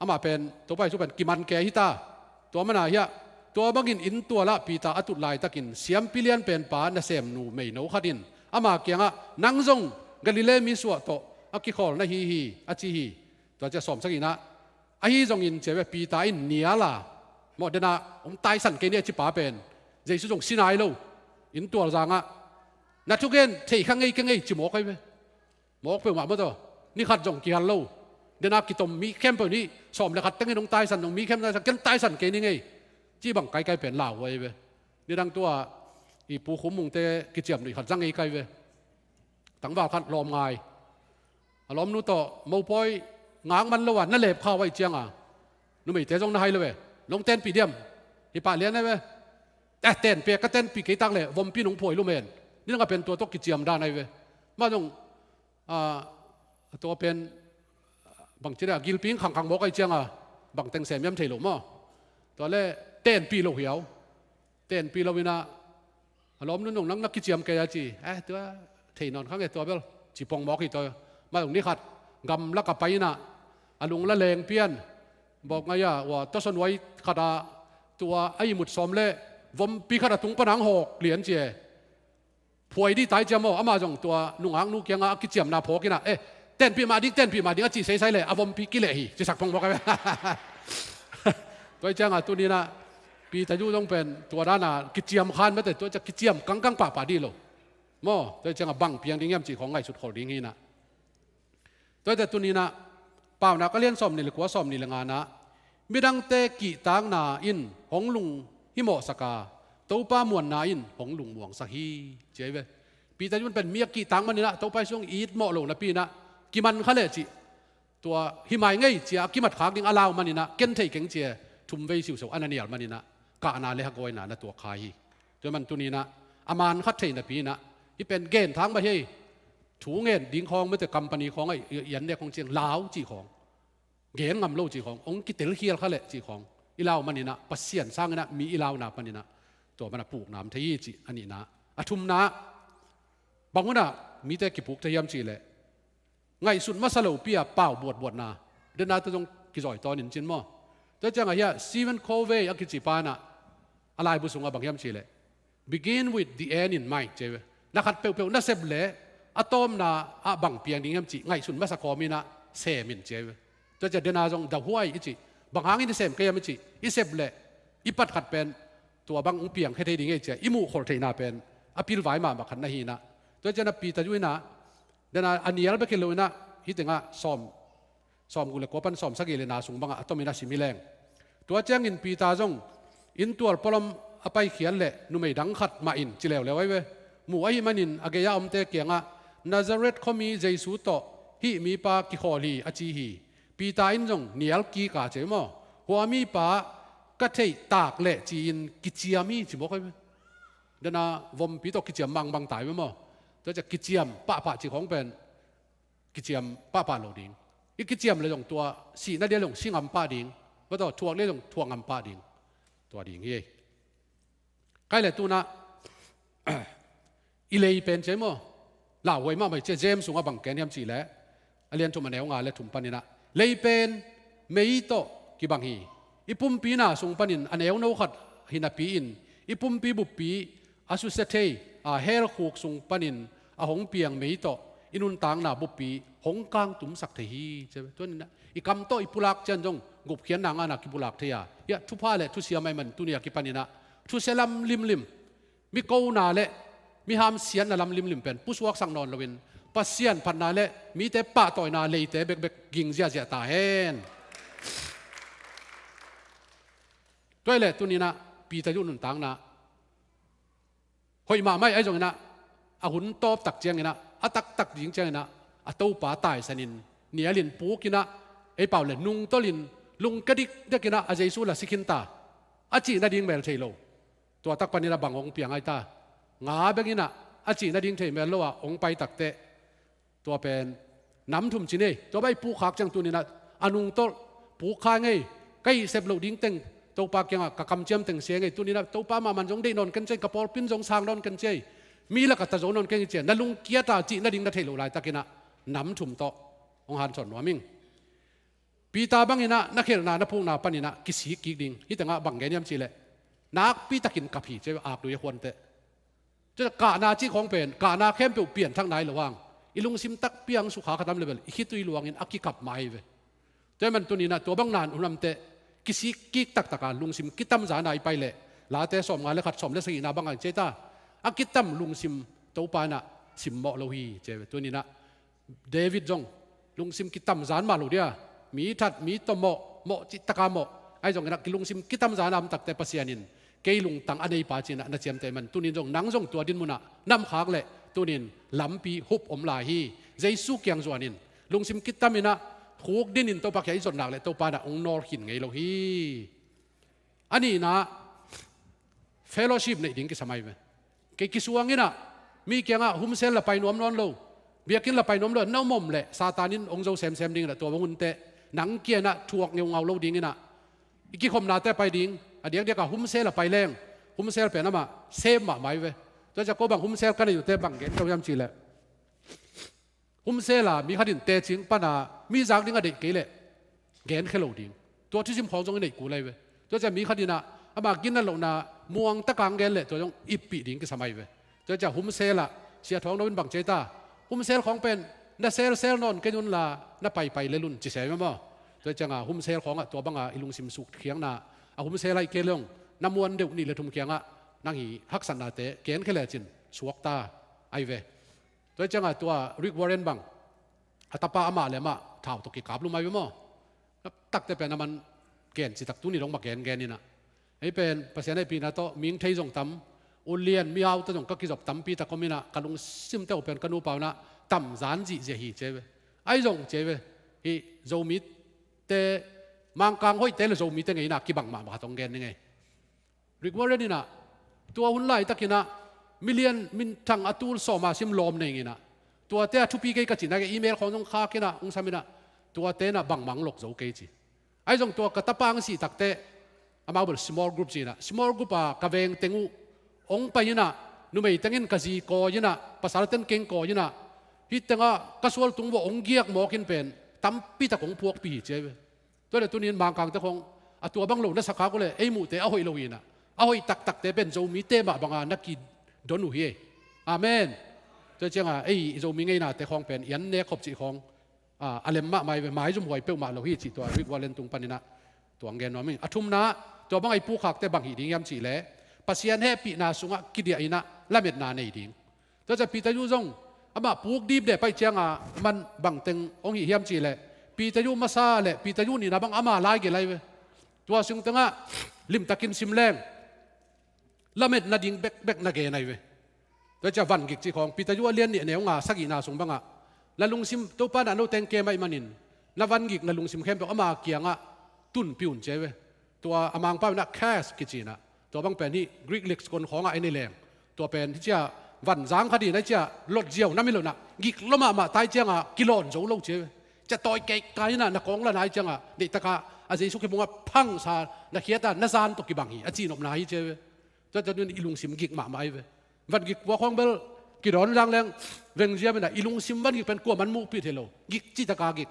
Amah pen Topa Jesu pen kiman kei hi ta. Tua mana hiah tua bangin inntualah Peter a tut laitakin siampi lian penpa nasemnu meino khat in ama kiangah nang zong Galilee mi suah tawh a kikhawl na hi hi a ci hi. Tua cia sawmsak inah ahi zongin cia ve Peter in niala maw dena hong taisan kei ni a cipa pen Jesu zong si nai lo. Inntual zangah na thugen thei kha ngei kei ngei ci mawk ai ve. Mawk peuhmah maw taw. Ni khat zong kihal lo. Dena kitom mi khempeuh nih sawm le khat tengin hong taisan dong mi khempeuh taisan ken taisan kei ni ngei. Ci bang kaikai pen lauhuai ve. Nidang tua i pu khum mungte kiciam nuih khat zang ngei kai ve. Tangval khat lawm ngai. A lawmnu tawh mopawi ngak man lo a na lep khau aih cianga numeite zong na hai lo ve. Nong tenpih diam? Hi pah lian e ve. Eh tenpih ka tenpih kei tak le vompi nong phuai lo men. Nidang a pen tua tawh kiciam dan ai ve. Mah zong a tua pen bangci le a gilpi in khangkhang mawk aih cianga bang teng sem hiam thei lo maw? Tua le tenpih lo hiau. Tenpih lo inah a lawmnu nong nang na kiciam kei a ci. Eh tua thei nawn kha nge tua bel ci pong mawk hi tua. Mah zong ni khat gamlak a pai inah a lung la leng pian bawk ngai a ua tawsanuai khat a tua a imut sawm le vompi khat a tung pana ang hawk lian cia. Phuai dih tai cia maw? Amah zong tua nungaknu kiangah a kiciamna phawk inah eh tenpih mah ding, tenpih mah ding a cih seisai le a vompi kileh hi. Cisak phongmawk a ve. Tua i ciangah tuninah Peter zu zong pen tua dana kiciam khan mate, tua i ciah kiciam kangkang pahpah dih lo. Maw, tua i ciangah bang piang ding hiam cih khawng ngaihsut khol ding hinah. Tua i ciah tuninah Paunak a lian sawm nih le kua, sawm nih le nganah midangte kihtakna in hong lunghimawhsak a, Topa muanna in hong lungmuangsak hi, ci ahi ve. Peter zun pen mi a kihtak maninah Topa Jesu hong itmawh lo napi inah kiman kha leh cih tua himai ngei cia a kimat khak ding a lau maninah ken thei keng cia thumvei siuso a na nial maninah kahna le hagawina na tuak kha hi. Tua man tuninah a man khat thei napi inah hih pen gen thang mah hi. Thu ngen ding khawng mate company khawng aih i an nek khawng ciang lau cih khawng gen ngam lo cih khawng hong kitelkhial kha leh cih khawng i lau maninah Pasian sanginah mi i launa paninah tua mana puknam thei hi cih a nihna. A thumna bang hunah mite kipuk thei hiam cihleh ngaihsut masa lopi a pau buatbuatna dena tua zong kizawi tawnin cin maw? Tua ciangah hiah Stephen Covey a kici panah a laibu sungah bang hiam cihleh begin with the end in mind, ci ve. Na khat peuhpeuh na sep leh a tawmna ah bang piang ding hiam cih ngaihsun masa kawminah semin, ci ve. Tua ciah dena zong dahuai i cih bang hangin i sem kei hiam i cih i sep leh i pat khat pen tua bang hong piang khe thei ding ei cia i muhkholh theihna pen a pilvai mahmah khat na hi inah. Tua cianah Peter uh inah, dena a nial bek hi lo inah, hih tengah sawm, sawm guk le kua pan sawm sagih le na sung bangah a tomin a sim hi leng. Tua ciangin Peter zong, inn tual pualam a paikhiat le numei dang khat mah in ci leuleu ahi ve. Mu ahih manin a gei-a omte kiangah, Nazareth khuami Jesu tawh hih mipa kikhawl hi a ci hi. Peter in zong nial kik a ci maw. Hua mipa ka theih tak leh ci-in kiciam hi ci mawk ahi ve. Dena vompi tawh kiciam mangbang tai ve maw. Tua ciah kiciam pahpah ci khawng pen kiciam pahpah lo ding. I kiciam le zong tua sihna dia zong si ngam pah ding. Tua tawh thuak dia zong thuak ngam pah ding. Tua ding hi. Kai le tunah i lei pen ci maw. Lauhuai mahmah hi ci a, James sungah bang ken hiam cih leh, a lian thum a neu nga le thum paninah, lei pen mei tawh kibang hi. I pumpi na sung panin a neu no khat hi napi-in, i pumpi buppi a susia thei a hell khuk sung panin a hong piang mei tawh i nuntakna buppi hong kangtumsak thei hi. Ci a, tuaninah i kam tawh i pulak cian zong gupkhiatna ngana kipulak thei a. Hiah thupha le thusia maiman tuni a kipaninah thusia lam limlim, mi kona le mi hamsiatna lam limlim pen pusuaksak nawn loin, Pasian phatna le mite pahtawina leite bekbek ging ziahziah ta hen. Tua hi leh tuninah Peter uh nuntakna hoih mahmah hi, ahi zonginah a hun tawp tak cianginah, a taktak ding cianginah a Topa taisanin nialin pukinah, ei pau le nungtolhin lungkia dikdakinah a Jesu la si khin ta. A cih nading mel thei lo. Tua tak paninah bang hong piang ai ta? Nga benginah a cih nading thei mel lo ah hong pai takteh, tua pen nam thum ci nei. Tua bang i pukkhak ciang tuninah a nungtolh pukkhak ngei. Ka hih sep loh ding teng Topa kiangah ka kamciam teng sia ngei. Tuninah Topa mahmah zong deih nawn ken ci ei, ka pawlpin zong sang nawn ken ci ei, mi lakah ta zo nawn ken ci ei, na lungkiat a cih nading na theih loh laitakinah nam thum tawh hong hansawn nuam ing. Peter banginah na khelhna na phukna paninah kisik kik ding. Hih tengah bang gen hiam cih leh, nakpitakin kap hi ci ei, aklui a khuanteh. Tua kahna cih khawng pen, kahna khempeuh pianthak nai lo hang, i lungsim takpi hang sukha kha tam le bel i khitui luangin a kikap mai ve. Tua hi man tuninah tua bang nan unamteh kisik kik taktaka lungsim kitamzana i pai leh, Late sawm nga le khat sawm le sagihna bangah ci ei ta. A kitam lungsim Topa inah simmawh lo hi ci ei ve. Tuninah David zong lungsim kitamzan mah lo dia, mi that, mi tawh mawh, mawh cihtaka mawh. Ahi zonginah kilungsim kitamzan a om takteh Pasian in kei lungtang a neipa cinah na ciamteh man. Tunin zong nang zong tua dinmunah na om khak leh tunin lampi hup om lai hi. Jesu kiang zuanin lungsim kitaminah khuk dinin Topa kiang i zot nak leh Topa inah hong nawlkhin ngei lo hi. A nihna, fellowship neih ding kisam ahi ve. Kei kisuanginah mi kiangah homecell la pai nuam nawn lo, biakinn la pai nuam lo, na om om leh Satan in hong zo semsem dinginah tua bang unteh nang kianah thuak ngeungau lo dinginah i kikhopnate pai ding. A diakdiakah homecell la pai leng, homecell pen amah sem mahmah ahi ve. Tua ciah ko bang homecell ka neih uhteh bang gen ka hiam cih leh, homecell a mi khatin tecing pana mi zak ding a deih kei leh genkhia lo ding. Tua thusim khawng zong i neih kul ahi ve. Tua ciah mi khatinah ama ginat lohna muangtaka hong gen leh tua zong ippih ding kisam ahi ve. Tua ciah homecell ah Sia Thawng No in bang ci ei ta? Homecell khawng pen na selsel nawn kei unla na paipai lel un ci sem hi maw. Tua ciangah homecell khawngah tua banga i lungsim sukkhiatna, a homecell ahi kei leh zong na muan deuh nih le thum kiangah nang hih haksatnate genkhia lecin suakta ahi ve. Tua hi ciangah tua Rick Warren bang a tapa amah le amah thau tawh kikap lum ahi ve maw. Takte pen a man gen citak tuni dong mah gengen inah, ei pen Pasian hehpihna tawh mihing thei zong tam, ulian mihaute zong ka kizop tampi tak om inah ka lungsimte uh pen ka nupa unah tamzan zihziah hi ci ei ve. Ahi zong ci ei ve, hih Zomite, Mangkang hoihte le Zomite ngeina kibang mahmah khat hong gen ni ngei. Rick Warren inah tua hun laitakinah million minthang a tul sawma sim lawm nei inah, tuate a thupi kei ka cihna kei email khawng zong khak inah hong sam inah, tuate inah bangmah hong lok zo kei ci. Ahi zong tua ka tapa hong sih takteh amau bel small group ci inah, small group a ka veng teng uh hong pai inah, numei tengin ka zi kawi inah, pasal ten keng kawi inah, hih tengah ka sual tung vawh hong giak mawk in pen tampitak hong puakpih hi ci ei ve. Tua le tunin Mangkangte khawng a tua bang lo na sak khak uh leh ei muhte a hoih lo hi inah, a hoih taktakte pen Zomite mah banga na kidon uh hi. Amen. Tua ciangah ei Zomi ngeinate khawng pen i an nek khop cih khawng a lem mahmah hi ve, maizum huai peuhmah lo hi cih tua Rick Warren tung paninah tua hong gen nuam ing. A thumna, tua banga i pukkhakte bang hih ding hiam cih leh, Pasian hehpihna sungah kidiah inah lametna nei ding. Tua ciah Peter Yu zong amah puk dipdeh paih cianga man bangteng hong hih hiam cihleh, Peter Yu masa le Peter Yu nihna bang ama lai gelh ahi ve. Tua sungtengah limtakin sim leng lametna ding bekbek na gen ahi ve. Tua ciah vangik cih khawng Peter Yu a lian nih a neu nga sagihna sung bangah na lungsim Topa nah no teng kem ahih manin na vangik na lungsim khempeuh ama kiangah tunpih un ci ahi ve. Tua a Mangpau inah cast kici inah, tua bang pen hih Greek lexicon khawngah en hi leng, tua pen hih ciah vanzang khat inah hih ciah lotziau nam hi lo inah gik lua mahmah tai cianga kilawn zo lo ci ahi ve. Ciah tawi keikkai inah na kawng la nai cianga deihtakah a Jesu khipungah phangsa na khiatah na zan tawh kibang hi a cihnopna hi ci ahi ve. Tua tua tunin i lungsim gik mahmah ahi ve. Vangik pua khawng bel kidawn zang leng vengziam inah i lungsim vangik pen kuaman muhpih thei lo. Gik citaka gik.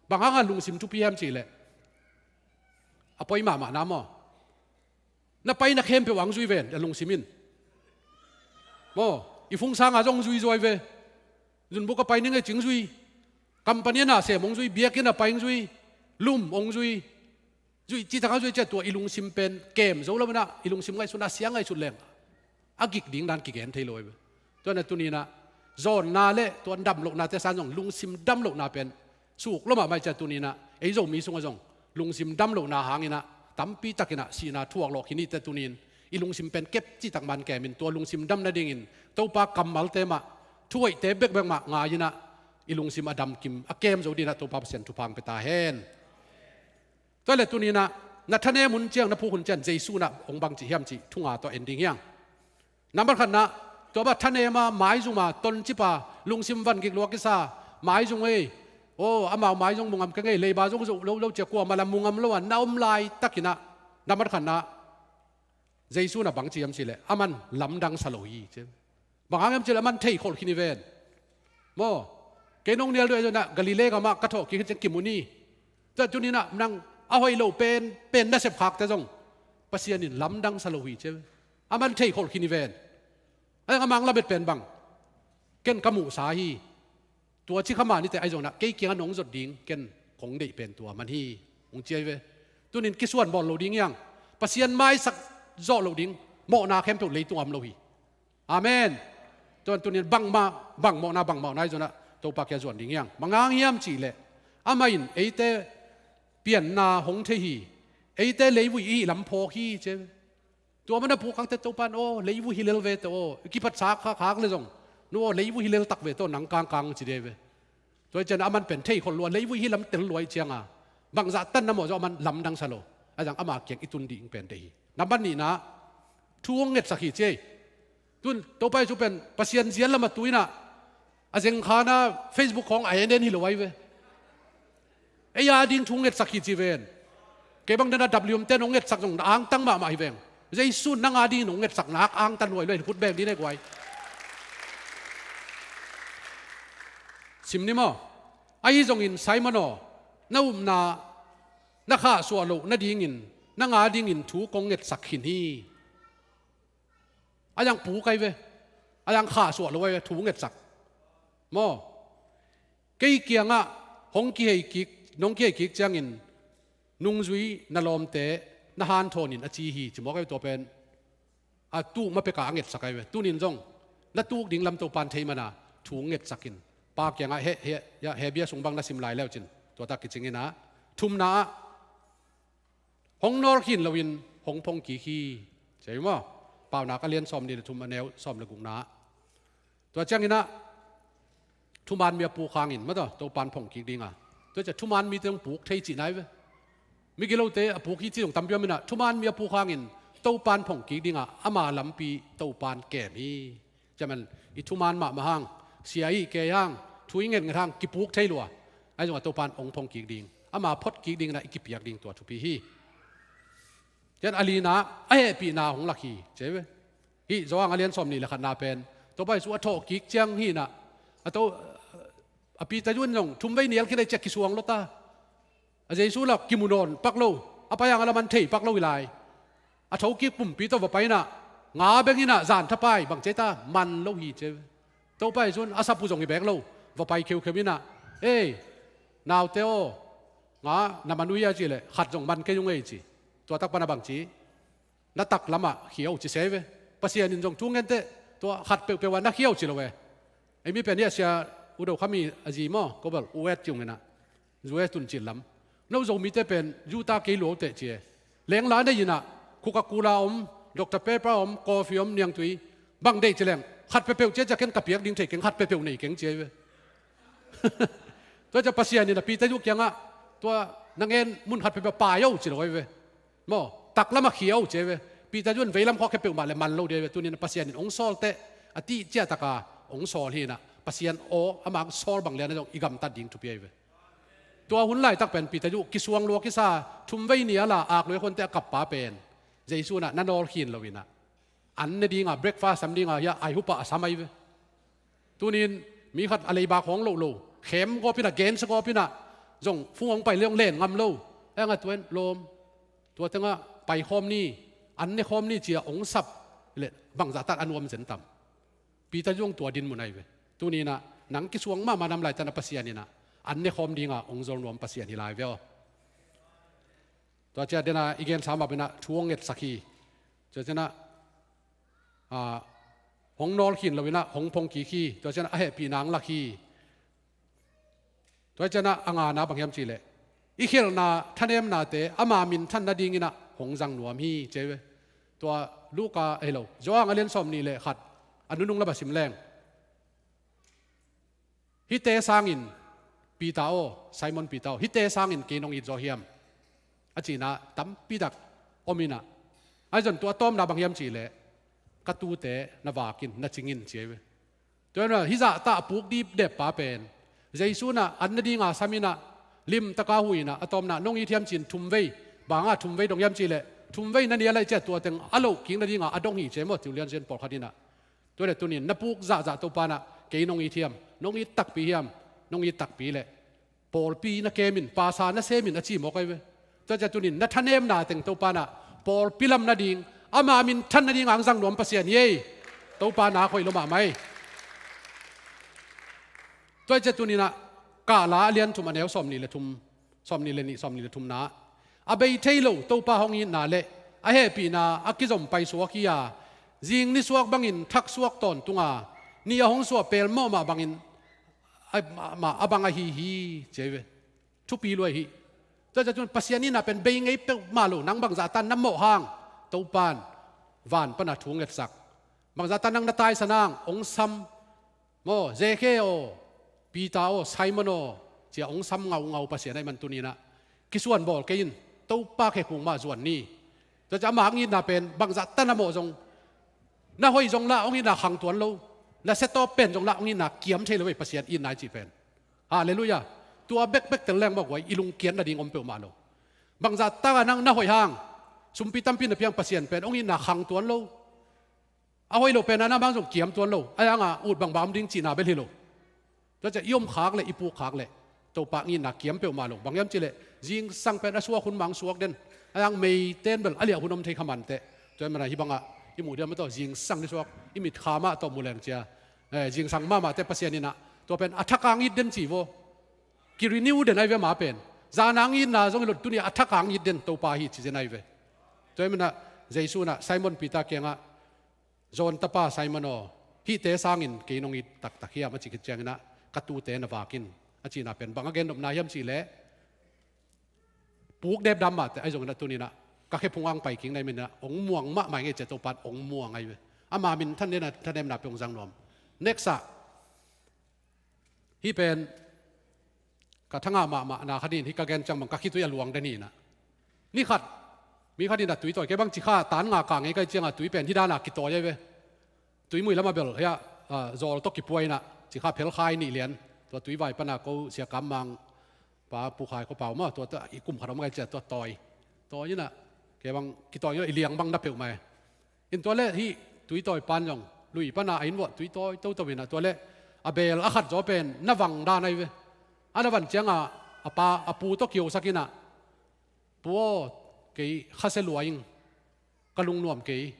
Bang hanga lungsim thupi hiam cihleh, a poi mahmahna maw? Na paina khempeuh ang zui ven a lungsim in. Maw, i fungsanga zong zui zuai ve. Zunbuk a pai ning ei cing zui. Company a na sem hong zui, biakinn a pai hong zui. Lum hong zui. Zui citaka zui ciah tua i lungsim pen kem zo lo inah i lungsim ngaihsutna sia ngaihsut leng a gik ding dan kigen thei lo ahi ve. Tua na tuninah zawnna le tua damlohnate san zong lungsim damlohna pen suk lua mahmah ciah tuninah ei Zomi sungah zong lungsim damlohna hanginah tampi takinah sihna thuak lawh khin hi teh tunin i lungsim pen kep citak man kemin tua lungsim dam nadingin Topa kammalte mah, thuhoihte bekbek mah ngai inah i lungsim a damkim a kem zo dinah Topa Pasian thupha hong pia ta hen. Tua le tuninah na thanem hun ciang na phuk hun ciang Jesu nah hong bang cih hiam cih thunga tawh en ding hiang. Nambat khatna, tua bang thanema maizuma toncipa lungsim vangik lua kisa maizung ei. Aw, amau maizung mungam keng ei, leiba zong zoh lo lo ciah kuamah la mungam lo a na om laitakinah nambat khatna Jesu nah bang ci hiam cihleh aman lamdang sa lo hi ci. Bang hang hiam cihleh aman theikholh khin hi ven. Maw, kei nong nial duh ei zonah Galilee gamah ka thawh kik hi ciang kimu ni. Tua tuninah nang a hoih lo pen pen na sepkhakte zong Pasian in lamdang sa lo hi ci. Aman theikholh khin hi ven. Ai a mang lamet pen bang ken ka muhsa hi. Tua ci kha mah niteh ai zonah kei kiangah nong zot ding ken kong deih pen tua man hi. Hong ci ahi ve. Tunin kisuan bawl lo ding hiang. Pasian maisak zawh lo ding mawhna khempeuh leitungah om lo hi. Amen. Tuan tunin bangmah bang mawhna bang mawhna ahi zonah Topa kia zuan ding hiang. Bang hang hiam cihleh amah in eite pianna hong thei hi. Eite leivui i hih lam phawk hi ci. Tua mana pukkhakte Topan aw leivui hi lel ve teh aw, i kipatsak khak le zong no aw leivui hi lel tak ve teh aw nang kangkang ci dei ve. Tua hi cian aman pen theikholh lua leivui hi lam tel lua ih cianga bangzah tan na mawh zong aman lamdang sa lo. Ahi zong ama kiang i tun ding pen deih hi. Nambat nihna thu hong ngetsak hi ci ei. Tun Topa Jesu pen Pasian zian lamah tu inah a zengkhana Facebook khawng a en en hi lo ahi ve. Ei a ding thu ngetsak hi ci ven. Kei bang dena W M ten hong ngetsak zong na angtang mahmah hi veng. Jesu nang a dingin hong ngetsak nak angtan huai lo hi khut beng ding ne guai. Sim ni maw? Ahi zongin Simon aw, na upna na khahsuah loh nadingin nang a dingin thu kong ngetsak khin hi. A yang puk ahi ve. A yang khahsuah lo ahi ve thu ngetsak. Maw? Kei kiangah hong kihei kik, nong kihei kik ciangin nungzui na lawmte na hanthawnin a ci hi ci mawk ahi ve tua pen. A tuk ma peka a ngetsak ahi ve. Tunin zong na tuk ding lam Topan thei mana thu ngetsakin Pa kiangah he, he, ya, he bia sung bang na sim lai leucin tua tak kicing inah thumna ah hong nawlkhin loin hong phongkik hi. Ci hi maw? Paunak a lian sawm nih le thum a neu sawm le gukna ah. Tua cianginah thuman mi a puk hangin mataw Topan phongkik dinga. Tua ciah thuman mite hong puk thei cihna hi ve. Migilote a puk hi ci dong tampi om inah thuman mi a puk hangin Topan phongkik dinga ama lampi Topan kem hi. Ciaman i thuman mahmah hang sia i kei hang thu i ngetnget hang kipuk thei lua. Ahi zongah Topan hong phongkik ding ama photkik dinginah i kipiak ding tua thupi hi. Cian a lina a hehpihna hong lak hi ci ve. Hih Johan a lian sawm nih le khatna pen Topa Jesu a thawhkik ciang hi inah a to a Peter zun zong thumvei nial khin a i ciah kisuang lota. A Jesu lak kimu nawn pak lo a pai hang a laman thei pak lo hi lai. A thokik pumpi tawh va pai inah nga beng inah zan thapai bang ceita man lo hi ci ve. Topa Jesu in a sapu zong hi bek lo va pai kheukheu inah ei naute aw nga na man uh hia cihleh khat zong man kei ung ei ci. Tua tak pana bang ci na taklamah khia uh ci se ve. Pasian in zong thu ngen teh, tua khat peuhpeuh ah na khia uh ci lo ve. Ei mi pen hi a, Sia U Do Khami a zi maw, ko bel U S ci ung inah, U S tun cil lam. No Zomite pen zu ta kei lua uh teh ci e. Lengla nei inah, Coca-Cola om, Doctor Pepper om, coffee om, niangtui, bang deih ci leng, khat peuhpeuh cia cia ken ka piak ding thei keng, khat peuhpeuh nei keng ci e ve. Tua cia Pasian inah Peter Yu kiangah, tua na ngen mun khat peuhpeuh pai o ci lo e ve. Maw, taklamah khia o ci e ve. Peter Yu in veilam khua khia peuhmah le man lo ding e ve. Tuninah Pasian in hong sawl teh, a tih ciahtaka hong sawl hi inah, Pasian aw amah hong sawl bang lianah zong i gamtat ding thupi e ve. Tua hun laitak pen Peter Yu kisuang lua kisa, thumvei ni a la ak lua khonte a kappa pen Jesu inah na nawl khin lo inah, an ne dinga, breakfast sam dinga hi a, ai hupa a sam ai ve. Tunin mi khat a leibak hawng loh lo, khem gawp inah, gensia gawp inah, zong fung hong pai le hong len ngam lo. Engah tua in lawm, tua tengah pai khawm ni, an ne khawm ni cia hong sap le bangzahtan a nuam zen tam. Peter zong tua din mun ai ve. Tuninah nang kisuang mahmah nam laitan a Pasian inah an ne khawm dinga hong zol nuam Pasian hi lai ve aw. Tua cia dena i gensa mah inah thu hong ngetsak hi. Tua cianah, ah, hong nawl khin lo inah hong phong kik hi. Tua cianah a hehpihna hong lak hi. Tua cianah a ngana bang hiam cihleh, i khelhna thanemnate ama minthan nadinginah hong zang nuam hi ci e ve. Tua Luka, eh lo, Johan a lian sawm nih le khat a nunung lam a sim leng, hihte sangin Peter aw, Simon Peter aw, hihte sangin kei nong it zaw hiam? A cihna tampitak om inah, ahi zong tua tawmna bang hiam cihleh, ka tute na vak in, na cing in ci e ve. Tua inah hih zahtah a puk dipdep pa pen Jesu inah an nadinga sam inah, limtaka huh inah, a tawmna nong it hiam ci-in thumvei, banga thumvei dong hiam cihleh, thumvei na nia laih ciah tua teng a loh kik nadinga a dong hi ci e maw, Tullian Sian pawlkhat inah. Tua le tunin na puk zahzah Topa inah kei nong it hiam, nong it takpi hiam, nong it takpi leh pawlpi na kemin, pasa na semin a ci mawk ai ve. Tua cia tunin na thanemna teng Topa inah pawlpi lam nading, ama minthan nading ang zang nuam Pasian hi ei. Topa nak hoih lo mahmah ei. Tua cia tuninah Kahla a lian thum a neu sawm nih le thum, sawm nih le nih, sawm nih le thumna, a bei thei lo Topa hong itna le a hehpihna a kizom paisuak hi a, zing nisuak bangin thaksuak tawntunga, ni a hong suah pelmawh mah bangin a, ma, ma, a bang ahi hi ci e ve. Thupi lua hi. Tua cia tunin Pasian itna pen bei ngei peuhmah lo, nang bangzahtan na mawh hang Topan van pana thu ngetsak, bangzahtan nang na taisan hang hong sam. Maw, Zeke aw, Peter aw, Simon aw, cia hong sam ngaungau Pasian ahih man tuninah kisuan bawl kei in, Topa khekhung mah zuan ni. Tua cia ama hong itna pen bangzahtan a mawh zong, na hoih zong lah hong itna khang tuan lo, na setawp pen zong lah hong itna kiam thei lo ei Pasian itna i cih pen. Halleluiah. Tua bekbek tel leng mawk guai, i lungkiat nading om peuhmah lo. Bangzahtak a nang na hoih hang, sumpi tampi na piang Pasian pen hong itna khang tuan lo. A hoih lo pen a na mang zong kiam tuan lo. Ai hanga ut bangbang om ding cihna bel hi lo. Tua cia i om khak leh, i puk khak leh Topa ngitna kiam peuhmah lo. Bang hiam cihleh zingsang pen a suak hun mang suak den. Ai hang meiten bel a liah hun om thei kha manteh. Tua hi mana hi bangah i muh diam a tawh zingsang ni suak, i mit kha mah tawh mu leng cia, eh, zingsang mahmah teh Pasian inah tua pen a thakang it den ci vaw. Ki-renew den ai ve ama pen. Zana ngitna zong hi lo, tuni a thakang it den Topa hi ci zen ai ve. Tua hi mana Jesu inah Simon Peter kiangah, John tapa Simon aw, hihte sangin kei nong it taktak hiam a cih khit cianginah, ka tute na vak in a cihna pen bang a gennopna hiam cihleh, puk depdam mahteh ahi zonginah tuninah ka khephung ang pai kik na hih maninah hong muang mahmah ngei cia Topan hong muang ahi ve. Ama minthan dena thanemna pen hong zang nuam. Next ah, hih pen ka thangah mahmah na khat in hih ka gen ciang bang ka khitui a luang den hi inah. Ni khat, mi khat inah tui tawi, kei bang cikha tan nga kah ngei ka hih ciangah tui pen hih dana kitawi ahi ve. Tuimui lamah bel hiah, ah, zawl tawh kipua inah cikha phelkhai nih lian, tua tuivai pana ko Sia Kam Mang pa Pu Khai ko pau maw, tua, tua i kum khat om ka hih ciah tua tawi. Tawi inah kei bang kitawi inah i liang bang na peuhmah e. In tua le hih tui tawi pan zong lui pana a inn vuah tui tawi toto inah tua le a beel a khat zaw pen na vang dan ahi ve. A na van ciangah a pa a pu tawh kiosak inah, "Pu aw, kei khasia lua ing, ka lungnuam kei,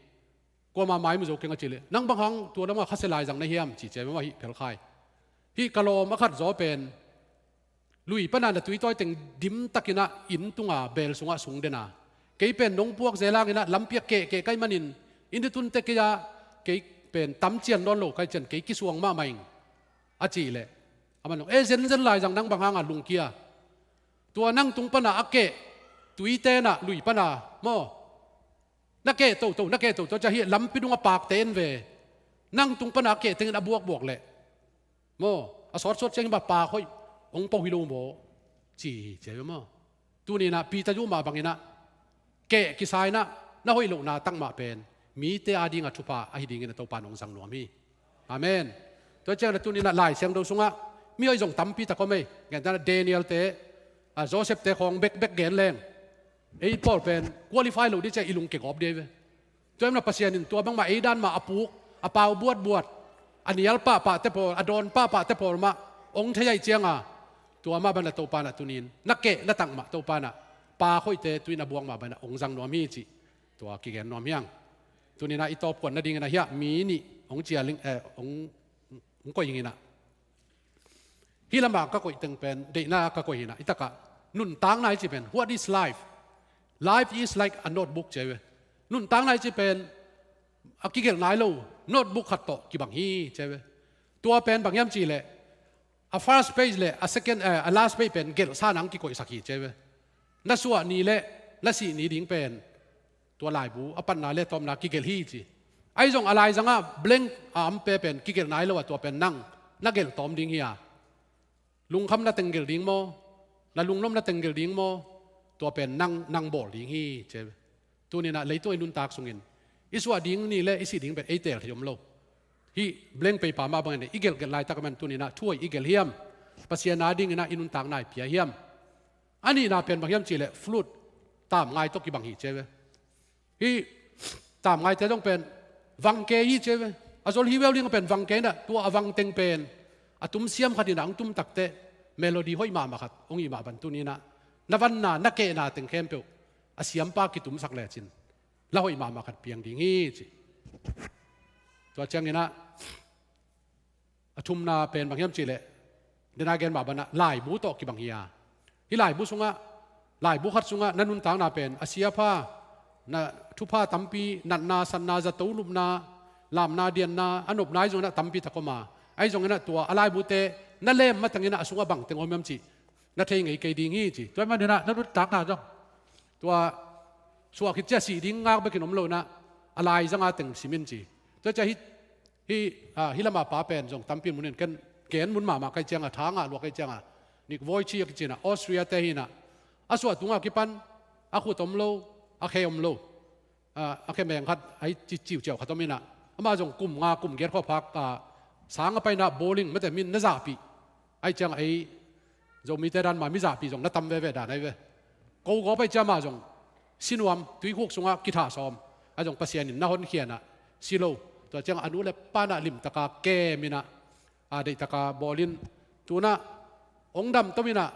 kuama mai mu zo keng," a cih leh, "Nang bang hang tua lamah khasia lai zang na hiam?" ci cia mah hih phelkhai. Hih ka lawm a khat zaw pen lui pana na tui tawi teng dim takinah inn tunga beel sungah sung dena, Kei pen nong puak zel hanginah lampi ah kehkeh kai manin, i ni tunte kei ah kei pen tam cian nawn lo kai cian kei kisuang mahmah ing, a cih leh, aman zong e zenzen lai zang nang bang hanga lungkia. Tua nang tung pana a keh tuite nah lui pana maw, na keh toto, na keh toto, cia hi lampi dungah pakte en ve. Nang tung pana a keh tengin a buakbuak leh maw, a sawtsawt ciangin bang pak hoih hong po hi lo maw, ci hi cia ve maw. Tuninah Peter zumah banginah keh kisainah na hoih lohna takmah pen mite adinga thupha ahi dingin a Topa nong zang nuam hi. Amen. Tua ciangin a tuninah Lai Siangtho sungah mi hoih zong tampi tak om ei. Gentana Daniel te, a Joseph te khawng bekbek gen leng ei pawl pen qualify lo dih ciah i lung kegawp dih ei ve. Tua emna Pasian in tua bangmah ei dan mah a puk, a pau buatbuat, a nial pahpahte pawl, a dawn pahpahte pawl mah hong thei aih cianga, tua mah banah Topa nah tunin na keh na takmah Topa nah pak hoihte tuin a buak mah banah hong zang nuam hi cih tua kigen nuam hiang. Tuninah i tawpkuan nadinginah hiah mi nih hong cialing, eh, hong, hong koih inginah. Hih lamah ka koih teng pen deihna ka koih hinah i takah nuntakna i ci pen, what is life? Life is like a notebook ci ei ve. Nuntakna i ci pen a kigelh nai lo notebook khat tawh kibang hi ci ei ve. Tua pen bang hiam cihleh a first page le a second, eh, a last page pen gelhsa nang kikoihsak hi ci ei ve. Na suah ni le na sih ni ding pen tua laibu a patna le tawmna kigelh hi ci. Ahi zong a laizangah blank a ampe pen kigelh nai lo a tua pen nang na gelh tawm ding hi a, lungkham na teng gelh ding maw, na lungnop na teng gelh ding maw, tua pen nang, nang bawl ding hi ci. Tuninah leitung i nuntak sungin i suah ding ni le i sih ding pen ei teel thei om lo. Hih blank paper mah bangin i gelhgelh laitak man tuninah thu hoih i gelh hiam? Pasian adinginah i nuntakna i pia hiam? A nihna pen bang hiam cihleh flute, tamngai tawh kibang hi ci ei ve. Hih tamngaite zong pen vangke hi ci ei ve. A zol hi veu ding pen vangke inah tua a vangteng pen a tumsiam khat inah ang tum takteh melody hoih mahmah khat hong hih mah ban tuninah na vanna na kehna teng khempeuh a siampa kitumsak lecin la hoih mahmah khat piang ding hi ci. Tua cianginah a thumna pen bang hiam cihleh dena gen mah banah laibu tawh kibang hi a. Hih laibu sungah, laibu khat sungah na nuntakna pen a siapha, na thupha tampi, natna satna, zato lupna, lamna dianna, a nopna ahi zonginah tampi tak om a. Ahi zonginah tua a laibute na lem matanginah a sungah bangteng om hiam cih na thei ngei kei ding hi ci. Tua maninah na nuntakna zong tua suah khit ciah sih ding ngak bekin om lo inah a laizanga teng simin ci. Tua ciah hih Hih, ah, hih lama pa pen zong tampi munin ken gen mun mahmah kai cianga, tha ngah lua kai cianga, Nick Vujicic a kicinah Austria te hinah a suah tungah kipan a khut om lo, a khe om lo, ah, a khe meng khat ahi ci ciuciau khat om inah amah zong kum nga kum giat khawh phak, ah, sang a painah bowling mate min na zahpih ahi ciangah ei Zomite dan mah mizahpih zong na tam veve dan ahi ve. Ko gawp ahi ciah mah zong si nuam, tuikhuk sungah kithah sawm. A zong Pasian in na honkhianah si lo. Tua ciangah a nu le panah limtaka kem inah, a, deihtaka bawlin tunah hong damtom inah,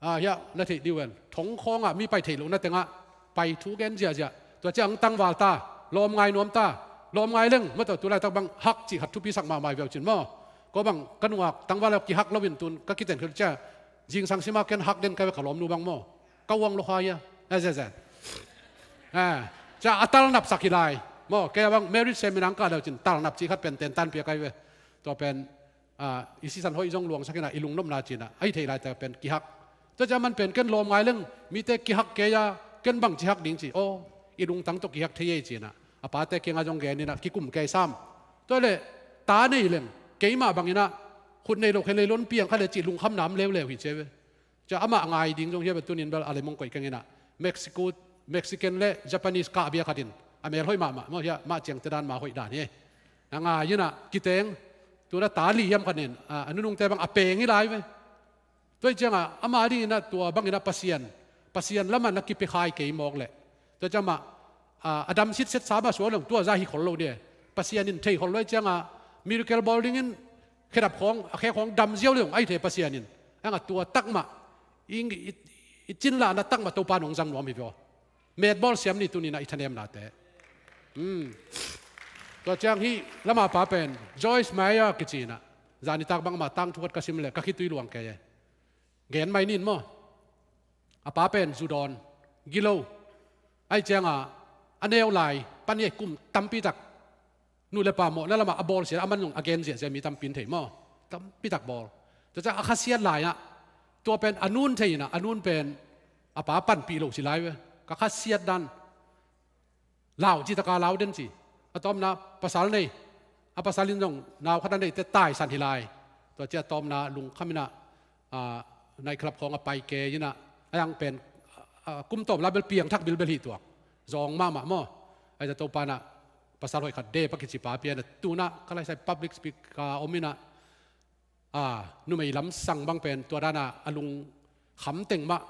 a, hiah na theih dih uh en, thong khawngah mi pai theih lohna tengah pai thu gen ziahziah. Tua ciah ang tangval ta, lawm ngai nuam ta, lawm ngai leng, mawtaw tu laitak bang hak cih khat thupisak mahmah hi veu cin maw. Ko bang ka nungak tangval kihak loin tun ka kiten khel ciah, zingsang sima ken hak den ka ve ka lawmnu bang maw. Ka uang lo kha ia. Eh, zezet. Eh, ciah a talnapsak hi lai. Maw, kei a bang marriage seminar ang kah leu cin talnap cih khat pen tentan pia kai ve. Tua pen, ah, i sisan hoih zong luangsak inah i lungnopna cinah ahi thei laite pen kihak. Tua ciah man pen ken lawm ngai leng mite kihak kei a ken bang ci hak ding ci. Aw, i lungtang tawh kihak thei ei cinah a pate kiangah zong gen inah kikum kei sam. Tua le ta nei leng keimah banginah khut nei lo khe leilon piang kha le cih lungkhamna om leuleu hi ci ve. Ciah amah ngai ding zong hiah ve tunin bel a le mong koih keng inah Mexico, Mexican le Japanese kahbia khatin a mel hoih mahmah maw hiah mah ciangte dan mah hoih dan hi. A ngai inah kiteng tuna ta li hiam khanin, a, a nunungte bang a peng hi lai ve. Tua hi ciangah ama dinginah tua banginah Pasian, Pasian lamah na kipia khai kei mawk leh. Tua ciangah, a, a dam sitset sa mah suak leng tua zah hi khol lo ni. Pasian in thei khol lo hi ciangah miracle bawl dingin khedap khawng, a khe khawng dam ziau leng ahi thei Pasian in. Angah tua takmah i, i, i cinlahna takmah Topa nong zang nuam hi vua. Metbawl siam ni tuninah i thanemnate. Hmm. Tua ciang hih lama pa pen Joyce Meyer kicinah zanitak bang ama tangthu khat ka sim leh ka khitui luang kei e. Gen mai nin maw. A pa pen zu dawn, gilo. Aih cianga a neu lai pan hi kum tampi tak, nu le pa mawhna lamah a bawl sia, a man zong a gen ziahziah mi tampi in thei maw? Tampi tak bawl. Tua ciang a khasiat lai-ah tua pen a nun thei inah, a nun pen a pa panpih lo si lai ve. Ka khasiat dan, lau ci taka lau den ci. A tawpna pasal nei, a pasal in zong nau khat a neite taisan hi lai. Tua ci a tawpna lungkham inah, ah, night club khawng a pai kei inah, a yang pen, ah, kum tawm la bel piangthak bilbel hi tuak. Zawng mahmah maw? Aih ta Topa inah pasal hoih khat Dave a kici pa pianah, tunah ka laisai public speak ka om inah, ah, numei lamsang bang pen tua dana a lungkham teng mah,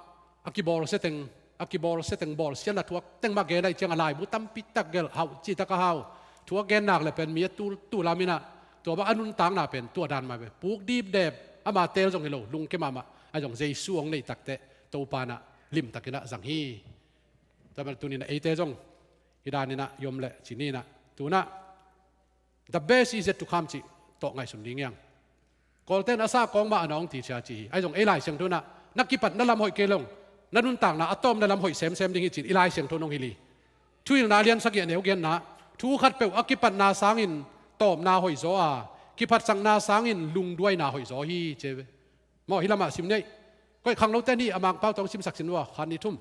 a kibawl sia teng, a kibawl sia teng, bawl siatna thuak teng mah gen aih cianga laibu tampi tak gelh, hauh ci taka hau. Thuak gen nak le pen mi a tul tulam inah, tua bang a nuntakna pen tua dan mah ve. Puk dipdep, ama teel zong hi lo, lungke mahmah, a zong Jesu hong neih takteh Topa inah limtak inah zang hi. Tua bel tuninah eite zong hi dan inah i om leh ci ni inah, tunah the best is yet to come cih tawh ngaihsun ding hiang. Kawlten a sa kawng mah a nawng ti cia ci hi. Aih zong ei Lai Siangtho inah na kipatna lam hoih kei long, na nuntakna a tawpna lam hoih semsem ding hi cin i Lai Siangtho nong hilh hi. Thuhilhna a lian sagih a neu genna, thu khatpeuh a kipatna sangin tawpna hoih zaw a, kiphatsakna sangin lungduaina hoih zaw hi ci ve. Maw, hih lamah sim neih. Koih khanglote nih a Mangpau tawng simsak sin ua, khan ni thum.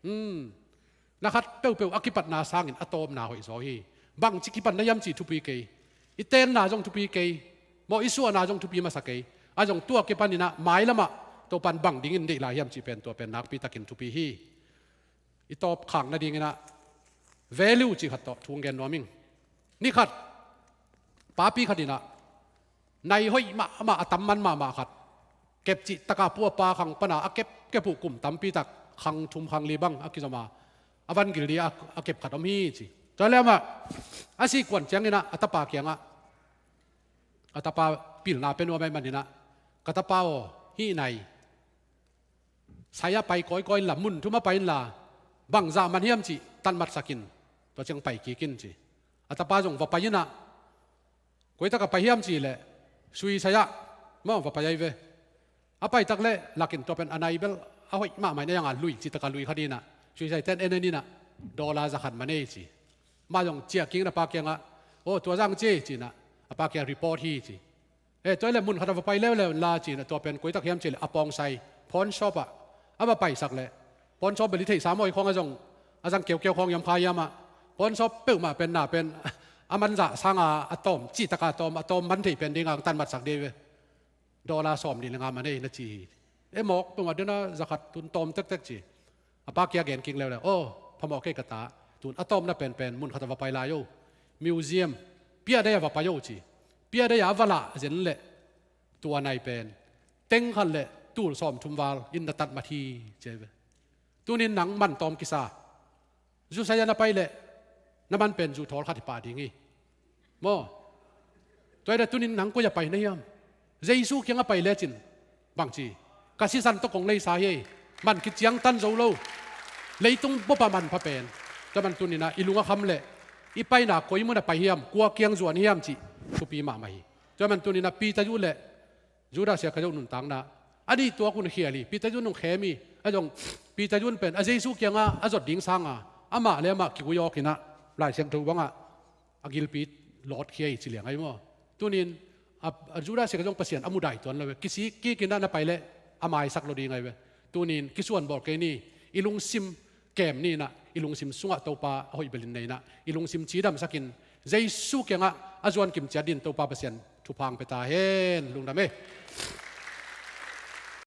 Hmm. Na khat peuhpeuh a kipatna sangin a tawpna hoih zaw hi. Bangci kipatna hiam cih thupi kei. I tenna zong thupi kei. Maw, i suahna zong thupi masa kei. A zong tua kipan inah mai lamah Topan bang dingin deih lai hiam cih pen tua pen nakpi takin thupi hi. I tawp khak nading inah value cih khat tawh thu hong gen nuam ing. Ni khat, papi khat inah nai hoih mahmah, a tam man mahmah khat kep cih taka pu a pa khang pana a kepkep uh kum tampi tak, khang thum khang li bang a kizom a, a van gil di a, a kep khat om hi ci. Tua le amah a sih kuan ciang inah a tapa kiangah, a tapa pilna pia nuam ahih man inah, ka tapa aw, hih nai sai-ah pai kawikawi inla, mun thum ah pai inla, bangzah man hiam cih tanmatsak in, tua ciang pai kik in ci. A tapa zong va pai inah, koi tak ah pai hiam cih leh, sui sai-ah maw va pai ahi ve. A pai tak leh lak in, tua pen a nai bel a hoih mahmah in, a yanga lui, cih tak a lui khat inah, sui saite en en inah, dollar za khat man ei ci. Amah zong ciah kik in a pa kiangah, aw, tua zang ci ci inah, a pa kiang report hi ci. Eh, tua hi leh mun khat ah va pai leuleu inla ci inah, tua pen koi tak hiam cih leh a pawngsai pawn shop ah a va paisak leh, pawn shop bel i theihsa maw, i khawng a zong a zang keukeu khawng i om kha hiam ah, pawn shop peuhmah pen na pen a manzah sanga a tawm, cih taka a tawm, a tawm man thei pen dinga hong tanmatsak ding hi ve. Dollar sawm nih le nga man ei na ci hi. Eh, mawk peuhmah dena za khat tun tawm tektek ci. A pa kia gen kik leuleu, aw, phamawh kei ka ta, tun a tawmna penpen mun khat ah va pai lai o. Museum, piah dei ah va pai o ci. Piah dei ah a va lah zen leh, tua nai pen teng khat leh tul sawm thum val in na tanmat hi ci ahi ve. Tunin nang man tawm kisa. Zu sai-ah na pai leh na man pen zu thawl khat hi pah ding hi. Maw? Tua hi leh tunin nang koi ah pai na hiam? Jesu kiangah pai lecin bangci, ka sisan tawh kong leisa hi ei, man kiciangtan zo lo. Leitung bup ah manpha pen. Tua man tuninah i lung a kham leh i paina koi mun ah pai hiam, kua kiang zuan hiam cih thupi mahmah hi. Tua man tuninah Peter Yu leh Judas Iskariot nuntakna, a nih tuak un khial hi. Peter Yu nung khem hi. A zong Peter Yu pen a Jesu kiangah a zot ding sanga amah le amah kigui awk inah Lai Siangtho bangah a gilpi lawtkhia hi ci liang ahi maw? Tunin a, a Judas Iskariot zong Pasian a mudai tuan lo ve. Kisik kik inah na pai leh a maisak lo ding ahi ve. Tunin kisuan bawl kei ni, i lungsim kem ni inah, i lungsim sungah Topa a hoih belin nei inah, i lungsim cidamsakin Jesu kiangah a zuan kim ciat din Topa Pasian thupha hong pia ta hen. Lungdam e.